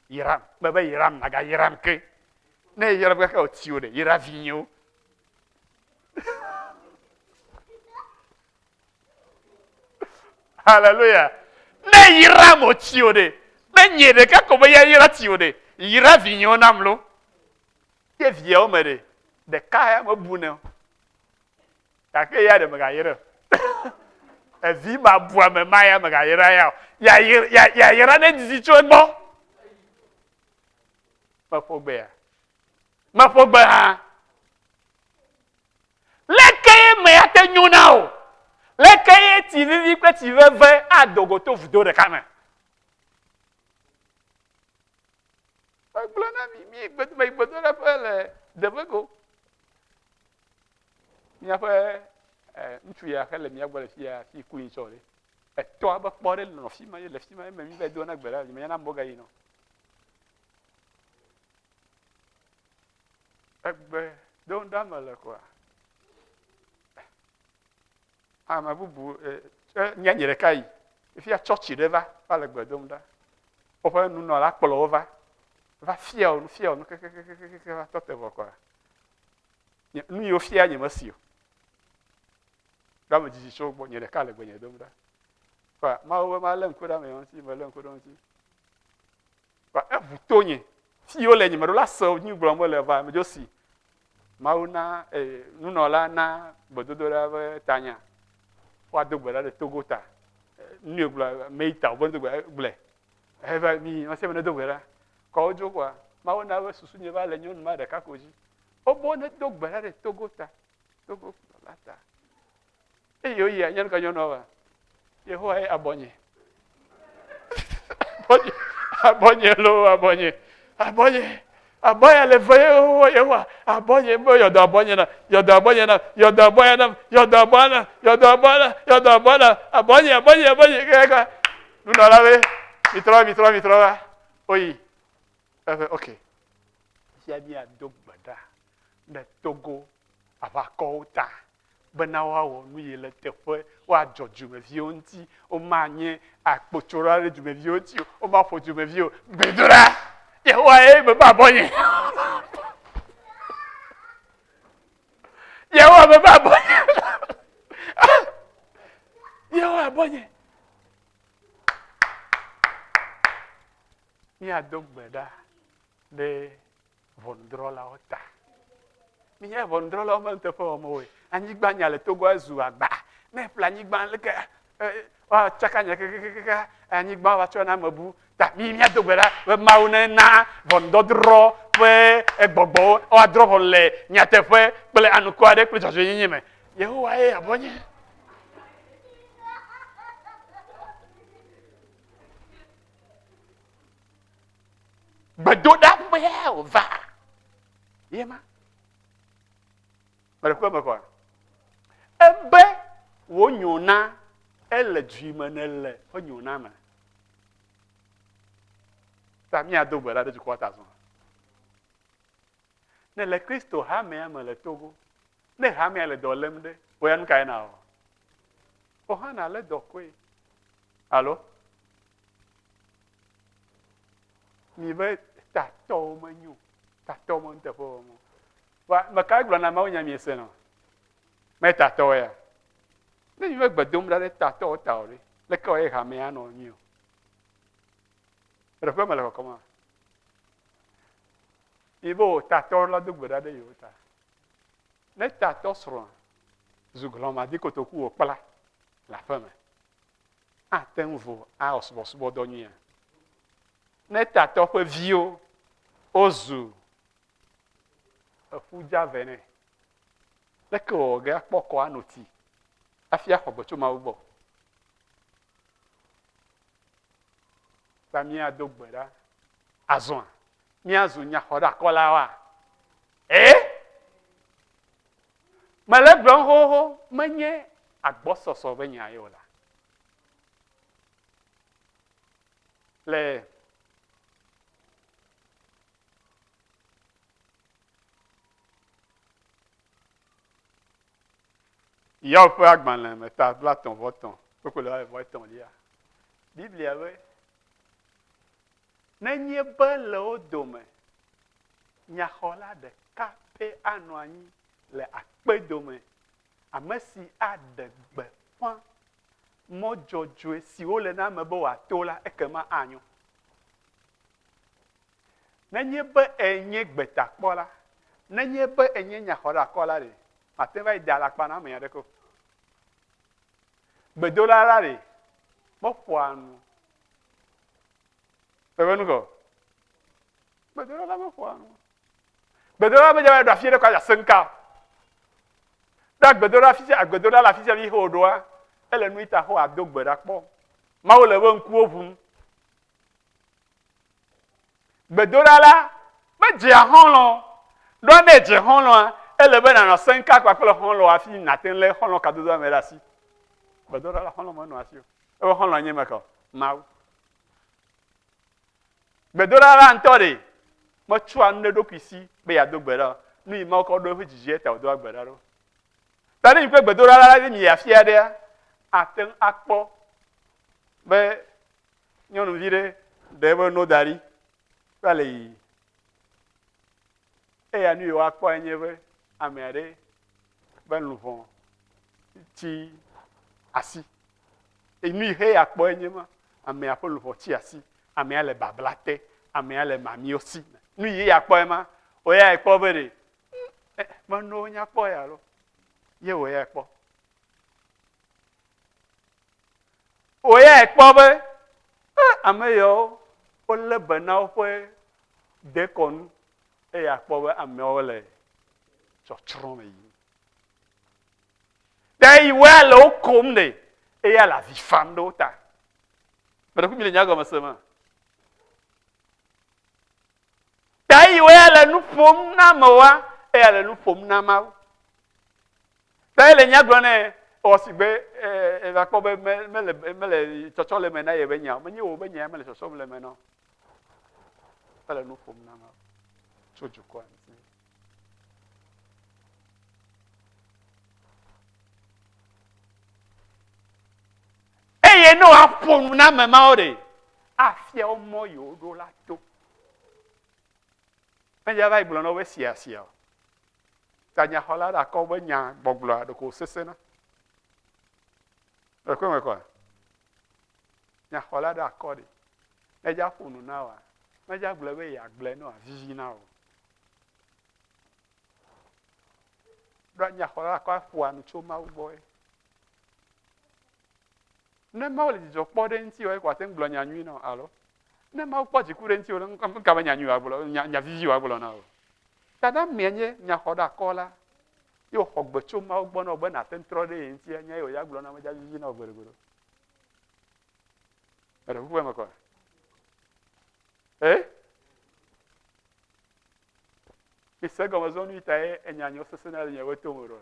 Yram. Mebe yram, nagayram ke. Ne yram kaka wòti wò ɖe, yra vinyewo. Hallelujah. Ne yra mo tsi o ɖe, ne nye ɖeka ko be ya yra tsi o ɖe, yra vinyewo nam lo. Ye viawo me ɖe, ɖeka ya mebu ne o. Gake ya ɖe megayra o. Evi ma bu ame ma ya megayra ya o. Ya ya ya yra ne didi tso egbɔ. Meƒo gbea. Meƒo gbe hã. Leke ye me ate nyo na wò? Leke ye tsi vivi kple tsi veve ado go to vudo ɖeka me? Megblɔ na mi, mi gbe, gbedoɖaƒe le Devego. Míaƒe eh, ŋutsu ya xe le mía gbɔ le fia fi ku yi tsɔ ɖe. Etɔa be kpɔ ɖe nɔ fi ma ye le fi ma eme mi va do na gbe ɖa, nyemenya na amewo gayi nɔ. Egbe do ŋɖa me le koa? Ame bubu e, nye nye ɖeka yi. Fifia tsɔtsi ɖe va va le gbe dom ɖa. Woƒe nunɔla kplɔ wo va. Va fia wo nu fia wo nu kekekekeke va tɔ te vɔ kɔa. Nye nu yiwo fia nye mesi o. Ɖo ame dzidzi tso gbɔ nye ɖeka le gbe nye dom ɖa. Kɔa Mawu be malé ŋku ɖe ame yawo ŋuti, melé ŋku ɖe wo ŋuti. Kɔa eʋu to nye. Fi yiwo le nye meɖo la se nu gblɔm wole va medzo si. Mawu na e, nunɔla na gbedodoɖa ƒe tanya. Woado gbe ɖa ɖe Togo ta. Nu yi gblɔ me ta wobe do gbe gblɔe. Eva mi ame sia ame nedo gbe ɖa. Kɔ wodzo kɔa Mawu na be susu nye va le nyɔnu ma ɖeka ko dzi. Wobe nedo gbe ɖa ɖe Togo ta. Togo kplɔla ta. Eye woyia nyɔnu ka nyɔnua va. Yehowa ye abɔnye. Abɔnye, abɔnye loo, abɔnye, abɔnye, abɔnye le ve yehowa, Yehowa, abɔnye be yɔdɔ abɔnye na, yɔdɔ abɔnye na, yɔdɔ abɔnye na, yɔdɔ abɔnye na, yɔdɔ abɔnye na, yɔdɔ abɔnye na, abɔnye, abɔnye, abɔnye, kaka. Nunɔla be, mitrɔ, mitrɔ, mitrɔ va. Woyi. Eƒe, ok. Fia míado gbe ɖa ɖe Togo aʋakɔwo ta bena woawɔ nu yi le teƒe, woadzɔ dumeviwo ŋuti, womanye akpotsola ɖe dumeviwo ŋuti o, womaƒo dumeviwo o. Gbedoɖa! Yehowa ye meva abɔnye. Yehowa meva abɔnye. Yehowa abɔnye. Míado gbe ɖa ɖe ʋɔnudrɔ̃lawo ta. Mínya ʋɔnudrɔ̃lawo me nuteƒe wɔm woe. Anyigba nya le Togo ezu agba. Ne eƒle anyigba leke woatsaka nya kekekeke anyigba va tsɔ na ame bu. Ta mi míado gbe ɖa be Mawu nena ʋɔnudɔdrɔ̃ ƒe gbɔgbɔwo woadrɔ̃ ʋɔnu le nyateƒe kple anukware kple dzɔdzɔenyenye me. Yehowa ye abɔ nye. Gbedoɖaƒea wòva. Ye ma. Mele kpe me kɔa. Ebe wò nyona ele du me nele ƒe nyona me. Ta míado gbe ɖa ɖe dukɔa ta zɔ. Ne le Kristo hamea me le Togo, ne hamea le dɔ lém ɖe, wò ya nu kae nawɔ? Wò hã nàlé dɔ koe. Alo? Mi be tatɔwo menyo, tatɔwo me nuteƒe wɔm o. Va me kae gblɔ na Mawu nya miese nɔ? Me tatɔwo ya. Ne mi be gbe dom ɖa ɖe tatɔwo ta o ɖe, leke wɔ ye hamea nɔ nyui o? Ɖeƒe mele kɔkɔm a? Mi be o tatɔwo la do gbe ɖa ɖe yewo ta. Ne tatɔ srɔ̃a zu glɔmadi kotoku wòkpla le aƒe me, ate ŋu vo awɔ subɔsubɔdɔ nyuia? Ne tatɔ ƒe viwo wozu eƒu dzave nɛ, leke wòwɔ ge akpɔ kɔ ano tsi hafi axɔ gbe tso Mawu gbɔ? Ta míado gbe ɖa azɔa? Míazu nyaxɔɖeakɔlawoa? Ee! Mele egblɔm xoxoxo, menye agbɔsɔsɔ ƒe nya ye o la. Le Yaw ƒe agbalẽ me ta 30/3, kpukpui 33lia, Biblia be, Nenye be le wo dome nyaxɔla ɖeka pɛ anɔ anyi le akpe dome, ame si aɖe gbeƒã mɔ dzɔdzɔe si wole na ame be wòato la, ekema anyo. Nenye be ènye gbetakpɔla, nenye be ènye nyaxɔɖeakɔla ɖe, màte ŋu va yi da alakpa na ame aɖeke o. Gbedola la ɖe, meƒoa nu Ebe nu kɔ. Gbedola la meƒoa nu. Gbedola medze va ɖo afi ɖe kɔ ase ŋka. Ɖo gbedola fi sia gbedola le afi sia fi xo ɖoa, ele nu ita xo ado gbe ɖa kpɔ. Mawu le eƒe ŋkuwo ʋum. Gbedola la medzea xɔlɔ̃. Ɖoa ne edze xɔlɔ̃a, ele be nànɔ seŋka kpakple xɔlɔ̃ hafi nàte ŋu lé xɔlɔ̃ kadodoa me ɖe asi. Gbedola la xɔlɔ̃ menɔa asi o. Eƒe xɔlɔ̃ nye ame ka? Mawu. Gbedoɖa la ŋutɔ ɖe metsɔa nu ɖe eɖokui si be yeado gbe ɖa o. Nu yi Mawu kɔ ɖo eƒe dzidzie ta wòdoa gbe ɖa ɖo. Ta ne mi kple gbedoɖa la mi yi afi aɖea, Ate ŋu akpɔ be nyɔnuvi ɖe ɖe eƒe no da ɖi va le yiyi. Eya nu yi woakpɔ enye be ame aɖe be luʋɔ tsi asi. Nu yi xe yeakpɔ enye ma, amea ƒe luʋɔ tsi asi, amea le babla te, amea le mamiwo si. Nu yi yeakpɔ ema, wò ya ekpɔ be ɖe meno nya kpɔ ya alo ye wò ya ekpɔ. Wò ya ekpɔ be ame yawo wolé be na woƒe dekɔnu eye akpɔ be ameawo le tsɔtsrɔ̃ me yim. Ta yi woa le wo kom ɖe eya le avi fam ɖe wo ta. Meɖe mi le nya gɔme se ma. Ta yi woa le nu ƒom na amewoa eya le nu ƒom na Mawu. Ta yi le nya gblɔ nɛ ewɔ si gbe eva kpɔ be mele mele tsɔtsɔ le me na ye be nya o. Menye wò be nya mele tsɔtsɔm le me na o. Ele nu ƒom na Mawu tso dukɔa ŋuti. Eye ne woaƒo nu na ame mawo ɖe, afia wo mɔ yi woɖo la to. Menye va yi gblɔ na wo be sia sia o. Ta nyaxɔla ɖe akɔ be nya gbɔgblɔa ɖeko wòsesẽna. Le kpe me kɔa? Nyaxɔla ɖe akɔ ɖe. Ne edza ƒo nu na woa, medza gblɔ be yeagblɔe ne wòavivi na wò. Ɖo nyaxɔla akɔ aƒoa nu tso Mawu gbɔe. Ne Mawu le dzidzɔ kpɔ ɖe ŋuti wɔ, ate ŋu gblɔ nya nyui na wò alo ne Mawu kpɔ dziku ɖe ŋuti wò, nuka be nya nyui wòagblɔ, nya, nya vivi wòagblɔ na wò. Dada mea nye nyaxɔɖakɔ la, ye wòxɔ gbe tso Mawu gbɔ na wò be nàte ŋu trɔ ɖe ye ŋuti, nya ye wòya gblɔ na wò, medza vivi na wò gbeɖegbeɖe o. Eɖe kuku eme kɔa? Eh? Mise gɔme zɔ nu yi ta ye enya nyɔ sese na le miaƒe to me ɖoa?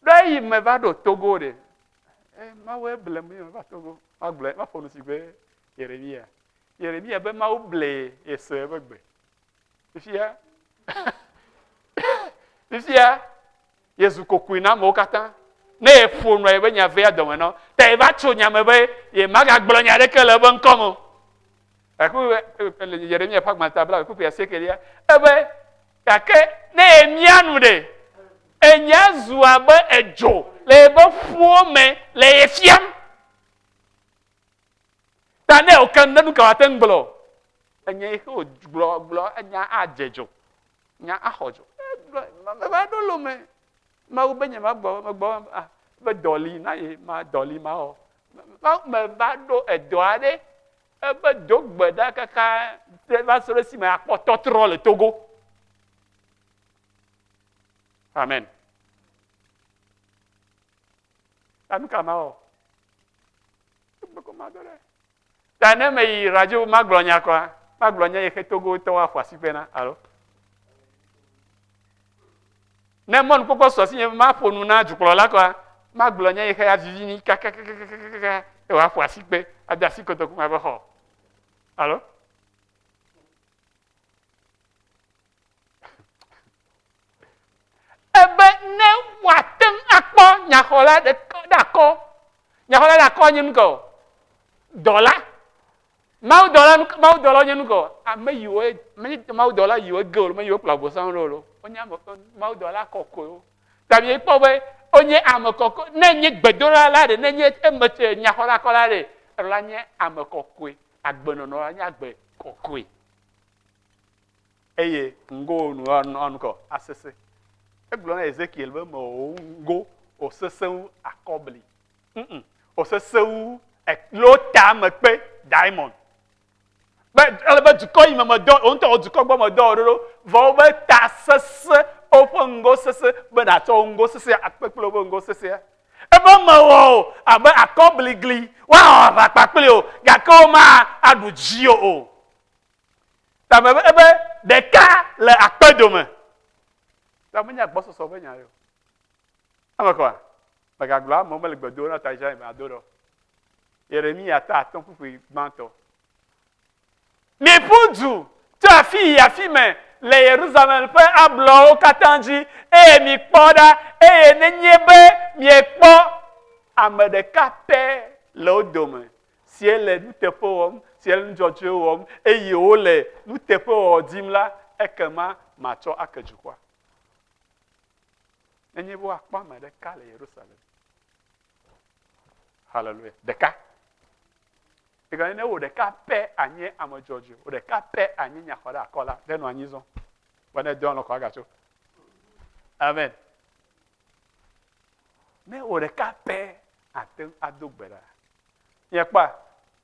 Ɖe yi me va ɖo Togo ɖe, eh, Mawu eblem ye meva Togo. Magblɔe, maƒo nu si gbe Yeremia. Yeremia be Mawu ble yese eƒe gbe. Fifia, fifia, yezu kokoe na amewo katã. Ne yeƒo nua yeƒe nya vea dɔme na wo. Ta yeva tso nya me be yemagagblɔ nya aɖeke le eƒe ŋkɔ me o. Gake le Yeremia ƒe agbalẽ ta bla kpukpui asiekelia, ebe gake ne yemia nu ɖe, enya zu abe edzo le yeƒe ƒuwo me le ye fiam. Ta ne wòke nu ɖe nu ka wòate ŋu gblɔ o. Enya yi ke wògblɔ gblɔ enya adze dzo, nya axɔ dzo. Egblɔ meva ɖo lome. Mawu be nye magbɔ megbɔ ah, be dɔ li na ye ma dɔ li mawɔ. Mawu meva ɖo edɔ aɖe ebe do gbe ɖa kaka va se ɖe esime akpɔ tɔtrɔ le Togo. Amen. Ta nu ka mawɔ? Ta ne meyi radio magblɔ nya kɔa, magblɔ nya yi xe Togo tɔwo aƒo asikpe na alo? Ne mɔnukpɔkpɔ su asinye be maƒo nu na dukplɔla kɔa, magblɔ nya yi xe avivi ni kakakakakaka ye wòaƒo asikpe ade asi kotoku me abe xɔ alo? Ebe ne wòate ŋu akpɔ nyaxɔla ɖe akɔ, nyaxɔla ɖe akɔ nye nuka o? Dɔla. Mawudɔla nu mawudɔla nye nuka o? Ame yiwo menye mawudɔla yiwo ge o, ame yiwo kplɔ Abosam ɖo o. Wonye ame mawudɔla kɔkɔewo. Ta miekpɔ be wonye ame kɔkɔe. Ne nye gbedola la ɖe, ne nye eme nyaxɔla akɔ la ɖe, la nye ame kɔkɔe. Agbenɔnɔ la nye agbe kɔkɔe. Eye ŋgo nu anukɔ asese. Egblɔ na Ezekiel be mewɔ ŋgo wòsesẽ wu akɔbli. Mm wòsesẽ wu lotamekpe diamond. Be ele be dukɔ yi me medɔ wò ŋutɔ wò dukɔ gbɔ medɔ wò ɖo vɔ wobe ta sesẽ woƒe ŋgo sesẽ be nàtsɔ wò ŋgo sesẽ akpe kple woƒe ŋgo sesẽa. Ebe mewɔ o abe akɔbli gli woawɔ aʋa kpakpli o gake woma aɖu dziwò o. Tame be ebe ɖeka le akpe dome. Ta menye agbɔsɔsɔ ƒe nya ye o. Eme kɔa? Megagblɔ amewo mele gbe dom na ta Israel ado ɖɔ. Yeremiya ta atɔ̃ kpukpui gbãtɔ. Miƒu du tso afi yi afi me. le Yerusalem ƒe ablɔwo katã dzi, eye mikpɔ ɖa, eye nenye be miekpɔ ame ɖeka pɛ le wo dome, sie le nuteƒe wɔm, sie le nu dzɔdzɔe wɔm, eye wole nuteƒewɔwɔ dim la, ekema matsɔ ake dukɔa. Nenye be woakpɔ ame ɖeka le Yerusalem. Hallelujah. Ɖeka. Egɔme ne wò ɖeka pɛ anye ame dzɔdzɔe, wò ɖeka pɛ anye nyaxɔɖeakɔla, ɖe nɔ anyi zɔ. Vɔ ne dɔ alɔ̃ kɔ agatso. Amen. Ne wò ɖeka pɛ ate ŋu ado gbe ɖa. Miekpɔa,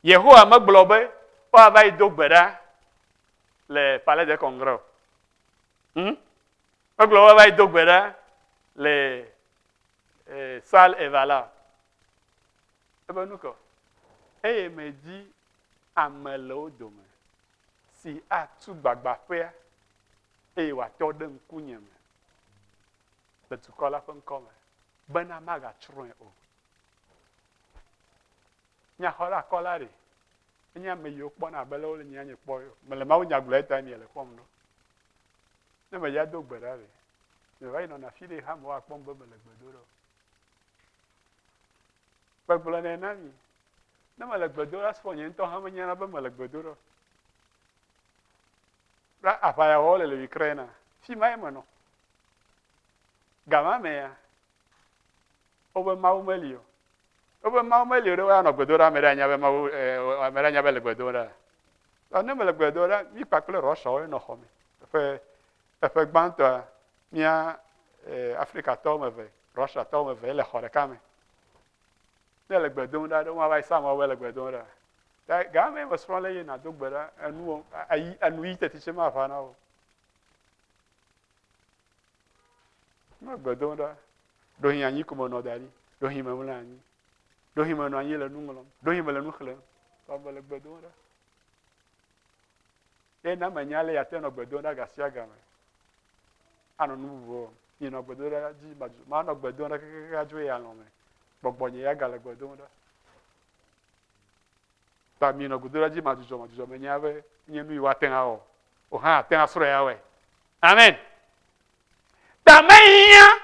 Yehowa megblɔ be woava yi do gbe ɖa le Palais de Congrès o. Hmm? Megblɔ be woava yi do gbe ɖa le eh, salle Evala. Ebe nu kɔ. Eye medi ame le wo dome si atu gbagbaƒea eye wòatɔ ɖe ŋkunye me le dukɔ la ƒe ŋkɔ me bena magatsrɔ̃e o. Nyaxɔɖeakɔla ɖe, enye ame yiwo kpɔna abe le wole nye nye kpɔ o. Mele Mawu nya gblɔ eta miele kpɔm ɖo. Ne meya do gbe ɖa ɖe, meva yi nɔna afi ɖe hã me woakpɔm be mele gbe do ɖe o. Megblɔnɛ na mi, ne mele gbe do ɖa srɔ̃nye ŋutɔ hã menyana be mele gbe do ɖe o. La aʋayawɔwɔ le le Ukraine, fi ma ye menɔ. Gama mea, wobe Mawu meli o. Wobe Mawu meli o ɖe woanɔ gbe do ɖa ame ɖe anya be Mawu ame ɖe anya be le gbe dom ɖa. Ne mele gbe dom ɖa, mi kpakple Russiawo nɔ xɔ me. Eƒe eƒe gbãtɔa, mía Afrikatɔwo me eve, Russiatɔwo me eve le xɔ ɖeka me. Ne le gbe dom ɖa ɖe woava yi sa amewo le gbe dom ɖa. Ta game mesrɔ̃ le ye nàdo gbe ɖa enu ayi enu yi teti tse mava na wo. Me gbe dom ɖa. Ɖohi anyi ko menɔ da ɖi. Ɖohi memlɔ anyi. Ɖohi menɔ anyi le nu ŋlɔm. Ɖohi mele nu xlẽm. Vɔ mele gbe dom ɖa. Ye na menya le yeate nɔ gbe dom ɖa gasiagame. Anɔ nu bubu wɔm. Mienɔ gbe dom ɖa dzi madzu. Manɔ gbe dom ɖa kakaka adzo yi alɔ̃ me. Gbɔgbɔnye ya gale gbe dom ɖa. Ta mienɔ gbe dom ɖa dzi madzudzɔ madzudzɔ menya be nye nu yi woate ŋu awɔ. O hã ate ŋu asrɔ̃e awɔe. Amen. Ta mehiã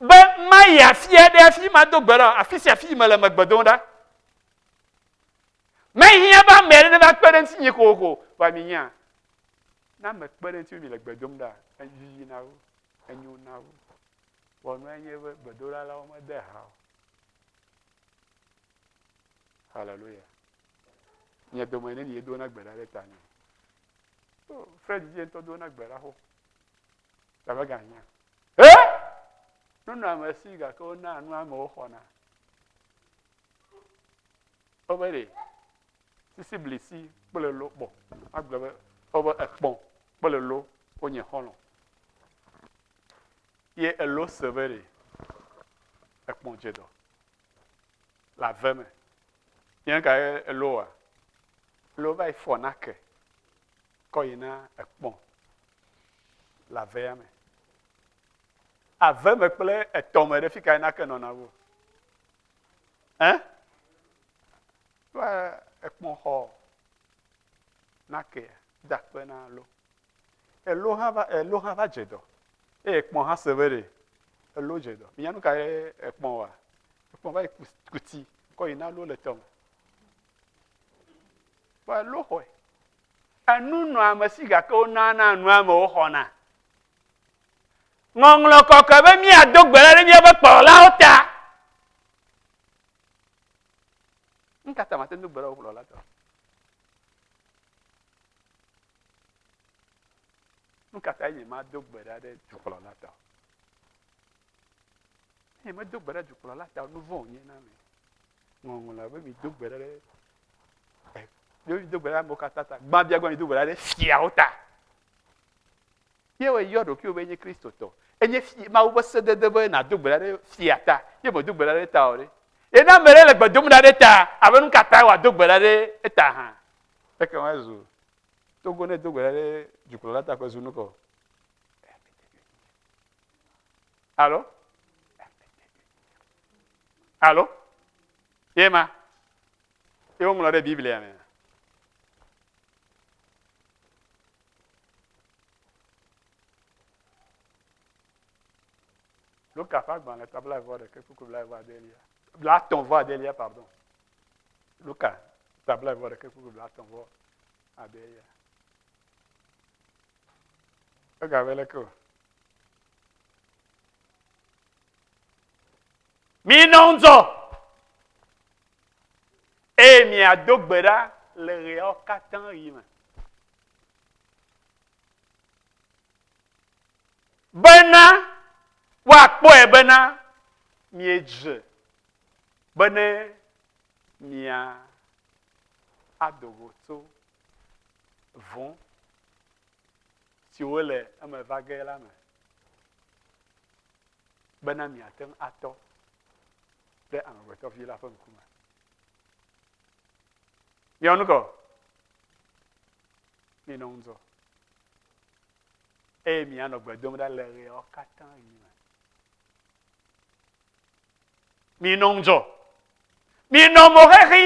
be mayi afi aɖe hafi mado gbe ɖa o. Afi sia afi yi mele megbe dom ɖa. Mehiã be ame aɖe neva kpe ɖe ŋutinye kokoko o. Vɔa minya, ne ame kpe ɖe ŋuti be mile gbe dom ɖa, evivina wu, enyona wu. Vɔ nua nye be gbedoɖalawo mede ha o. Hallelujah. Mia dome neni yedona gbe ɖa ɖe ta nɛ. Oh, Fred dzi ŋutɔ dona gbe ɖa xoxo. Ta megahiã. He! Nunɔamesi gake wonaa nu amewo xɔna. Wobe ɖe sisiblisi kple lo kpɔ. Agblɔ be wobe ekpɔ̃ kple lo wonye xɔlɔ̃. Ye elo se be ɖe ekpɔ̃ dze dɔ le ave me. Nye ka ye elo wa? Elo va yi fɔ nake kɔ yi na ekpɔ̃ le avea me. Ave me kple etɔ me ɖe fi ka ye nake nɔna wu? Ɛ? Va ekpɔ̃ xɔ nakea da kpe na elo. Elo hã va elo hã va dze dɔ. Eye ekpɔ̃ hã se be ɖe elo dze dɔ. Minya nu ka ye ekpɔ̃ wa? Ekpɔ̃ va yi kuti kɔ yi na elo le tɔ me. Vɔ elo xɔe. Enunɔamesi gake wonana nu amewo xɔna. Ŋɔŋlɔ kɔkɔe be míado gbe ɖa ɖe míaƒe kplɔlawo ta. Nu ka ta mate ŋu do gbe ɖa wò kplɔla ta? Nu ka ta nye mado gbe ɖa ɖe dukplɔla ta? Ne medo gbe ɖa dukplɔla ta, nu vɔ̃ wònye na ame. Ŋɔŋlɔ be mido gbe ɖa ɖe mido gbe ɖa amewo katã ta. Gbã bia gbã mido gbe ɖa ɖe fiawo ta. Ye wòe yɔ ɖokuiwò be yenye Kristotɔ. Enye fi, Mawu ƒe sedede be nàdo gbe ɖa ɖe fia ta. Ye mèdo gbe ɖa ɖe eta o ɖe. Ye ne ame ɖe le gbe dom ɖa ɖe eta, abe nu ka tae wòado gbe ɖa ɖe eta hã? Ekema ezu Togo ne edo gbe ɖa ɖe dukplɔla ta ko ezu nu kɔ. Alo? Alo? Ye ma? Ye woŋlɔ ɖe Biblia mea? Luka ƒe agbalẽ ta blaeve vɔ ɖekɛ kpukpui blaeve vɔ adelia. Blaetɔ̃ vɔ adelia, pardon. Luka ta blaeve vɔ ɖekɛ kpukpui blaetɔ̃ vɔ adelia. Egabe leke o. Minɔ ŋudzɔ eye miado gbe ɖa le ɣeawo katã ɣi me. Bena woakpɔe bena miedze bene mia ado go tso vɔ̃ siwo le eme va ge la me, bena miate ŋu atɔ ɖe Amegbetɔvi la ƒe ŋkume. Miawɔ nu ka o? Minɔ ŋudzɔ eye mianɔ gbe dom ɖa le ɣeawo katã ɣi me. Minɔ ŋudzɔ, minɔ mo xexi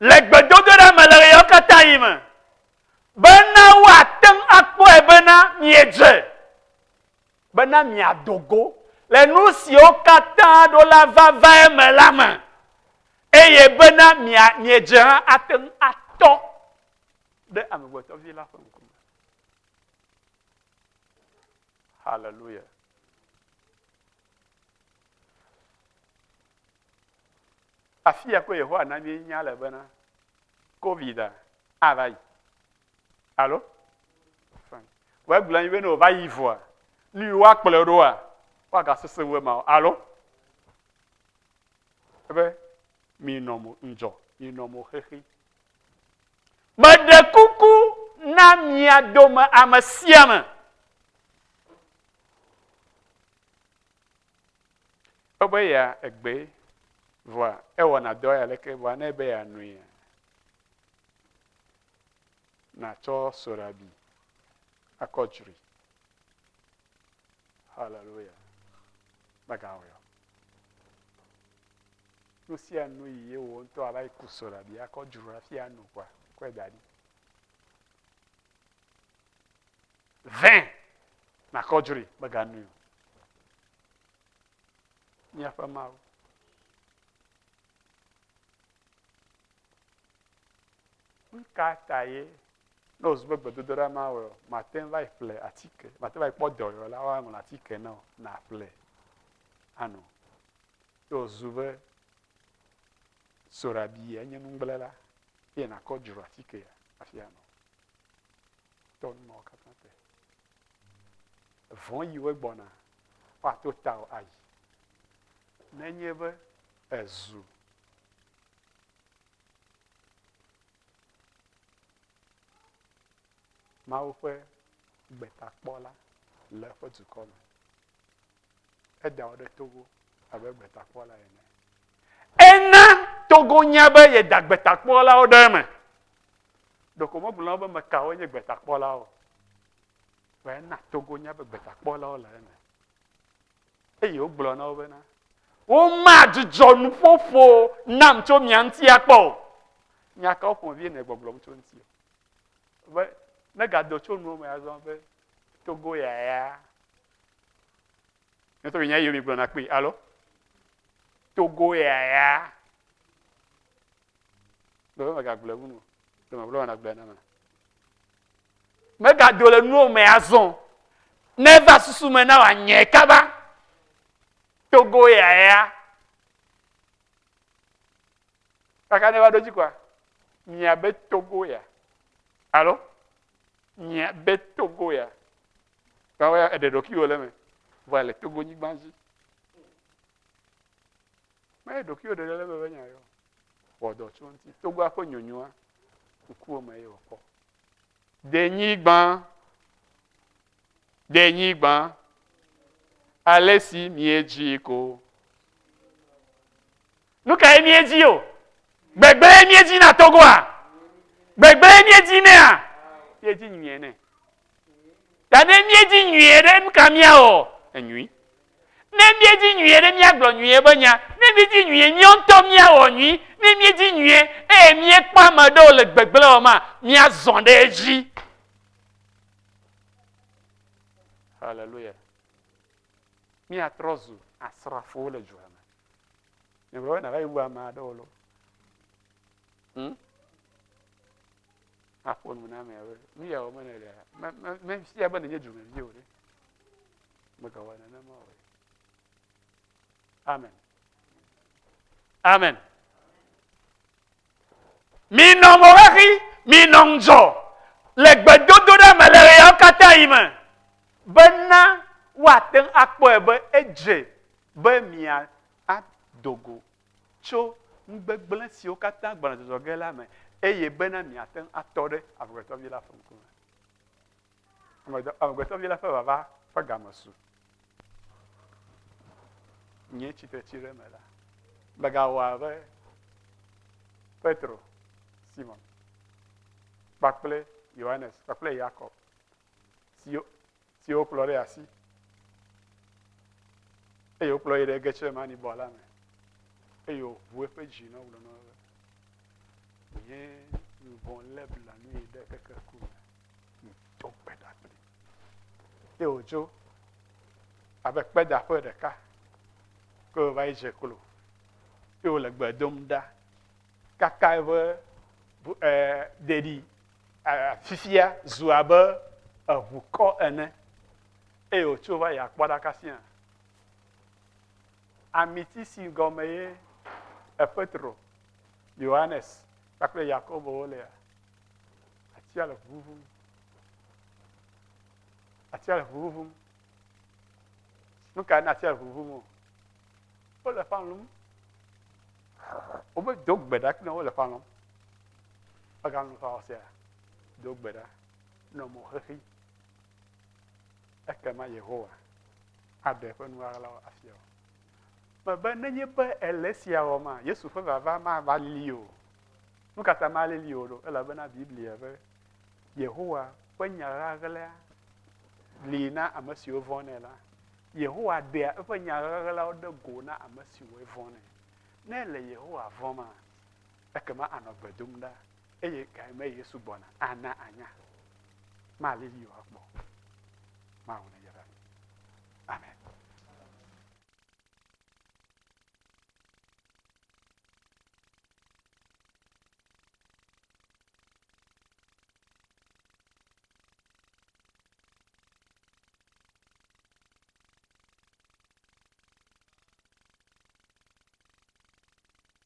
le gbedodoɖa me le ɣeawo katã ɣi me, bena woate ŋu akpɔe bena miedze, bena miado go le nu siwo katã ɖo la vava eme la me, eye bena mia miedze hã ate ŋu atɔ ɖe Amegbetɔvi la ƒe ŋkume. Hallelujah. Afi ya koe Yehowa na míenya le bena Covid ava yi. Alo? Fine. Vɔ egblɔ anyi be ne wòva yi vɔa, nu yi woakplɔe ɖoa, woagasesẽ wu ema o. Alo? Ebe minɔ mo ŋdzɔ, minɔ mo xexi. Meɖe kuku na mia dome ame sia ame. Ebe ya egbe vɔa ewɔna dɔ ya leke vɔa ne ebe yeanoea, nàtsɔ soɖabi akɔ dzroe. Hallelujah. Megawɔe o. Nu sia nu yi ye wò ŋutɔ ava yi ku soɖabi akɔ dzro hafi ano kɔa, kɔe da ɖi. Vin nàkɔ dzroe, meganoe o. Míaƒe Mawu. Nu ka ta ye ne wòzu be gbedodoɖa mawɔe o, mate ŋu va yi ƒle atike, mate ŋu va yi kpɔ dɔyɔla woaŋlɔ atike na wò nàƒle ano. Ye wòzu be soɖabi enye nugblẽla eye nàkɔ dzro atikea hafi ano. Tɔ nu mawo katã te. Vɔ̃ yiwoe gbɔna woato tawò ayi. Nenye be èzu Mawu ƒe gbetakpɔla le eƒe dukɔ me. Eda wò ɖe Togo abe gbetakpɔla ene. Ena Togo nya be yeda gbetakpɔlawo ɖe eme. Ɖeko megblɔ na wo be mekawoe nye gbetakpɔlawo. Vɔ ena Togo nya be gbetakpɔlawo le eme. Eye wogblɔ na wo bena, Womadzudzɔ nuƒoƒo nam tso mia ŋuti akpɔ o. Nya kawo ƒomevi nègbɔgblɔm tso ŋuti o? Be negado tso nuwo me azɔ be Togo yaya. Nye ŋutɔ nya yi mi gblɔna kpui alo? Togo yaya. Ɖe megagblɔe ŋu o. Ɖe megblɔ nàgblɔe na ma. Megado le nuwo me azɔ. Ne eva susu me na wòanyɛ kaba. Togo yaya. Kaka ne va ɖo dzi koa, miabe Togo ya. Alo? Miabe Togo ya. Gbawo ya eɖe ɖokuiwò le eme. Vɔa le Togo nyigba dzi. Menye ɖokuiwò ɖeɖe le eme be nya yɔ. Wɔ dɔ tso eŋuti. Togoa ƒe nyonyoa, ŋkuwò me ye wòkpɔ. Denyigba, denyigba, alesi miedzi ko. Nu kae míedzi o? Gbegblẽe míedzi na Togoa? Gbegblẽe míedzi nɛa? Míedzi nyuie nɛ. Ta ne míedzi nyuie ɖe, nu ka míawɔ? Enyui. Ne míedzi nyuie ɖe, míagblɔ nyuie be nya. Ne míedzi nyuie, míawo ŋutɔ míawɔ nyui. Ne míedzi nyuie eye míekpɔ ame ɖewo le gbegblẽ wɔma, míazɔ ɖe edzi. Hallelujah. Míatrɔ zu asrafowo le dua me. Nyegblɔ be nàva yi wu ame aɖewo loo. Hm? Aƒo nu na amea be nu ya wɔm nèlea, me me mefia be nènye dumevi o ɖe. Mègawɔ nenema o. Amen. Amen. Minɔ mo xexi, minɔ ŋudzɔ le gbedodoɖa me le ɣeawo katã yi me, bena woate ŋu akpɔe be edze be miado go tso nu gbegblẽ siwo katã gbɔna dzɔdzɔ ge la me, eye bena miate ŋu atɔ ɖe Amegbetɔvi la ƒe ŋkume. Amegbetɔvi la ƒe vava ƒe game su. Nye tsitretsi ɖe eme la, megawɔ abe Petro, Simon kpakple Yohanes kpakple Yakob siwo siwo kplɔ ɖe asi eye wokplɔ yi ɖe Getsemani bɔ la me eye wòʋu eƒe dzi na wogblɔ na wo be nye luʋɔ lé blanui ɖe keke ku me. Do gbe ɖa kpli. Eye wòdzo abe kpedaƒe ɖeka ke wòva yi dze klo eye wòle gbe dom ɖa kaka eƒe ɖeɖi fifia zu abe eʋukɔ ene eye wòtso va yi akpɔ ɖa kasia amiti si gɔme ye Petro, Yohanes kpakple Yakobo wolea, Atia le ʋuʋum. Atia le ʋuʋum. Nu kae na atia le ʋuʋum o? Wole ƒã lum. Wobe do gbe ɖa kple wole ƒã lum. Egalũ ƒã xɔsea. Do gbe ɖa. Nɔ mo xexi. Ekema Yehowa aɖe eƒe nu ɣaɣlawo afia wò. Mebe nenye be èle esia wɔma, Yesu ƒe vava mava li o. Nu ka ta malili o ɖo? Elabena Biblia be Yehowa ƒe nya ɣaɣlea li na ame siwo vɔ̃nɛ la. Yehowa ɖea eƒe nya ɣaɣlawo ɖe go na ame siwo vɔ̃nɛ. Ne èle Yehowa vɔ̃ma, ekema ànɔ gbe dom ɖa eye gayime Yesu gbɔna ana ànya. Malili o akpɔ. Mawu neyra mi. Amen.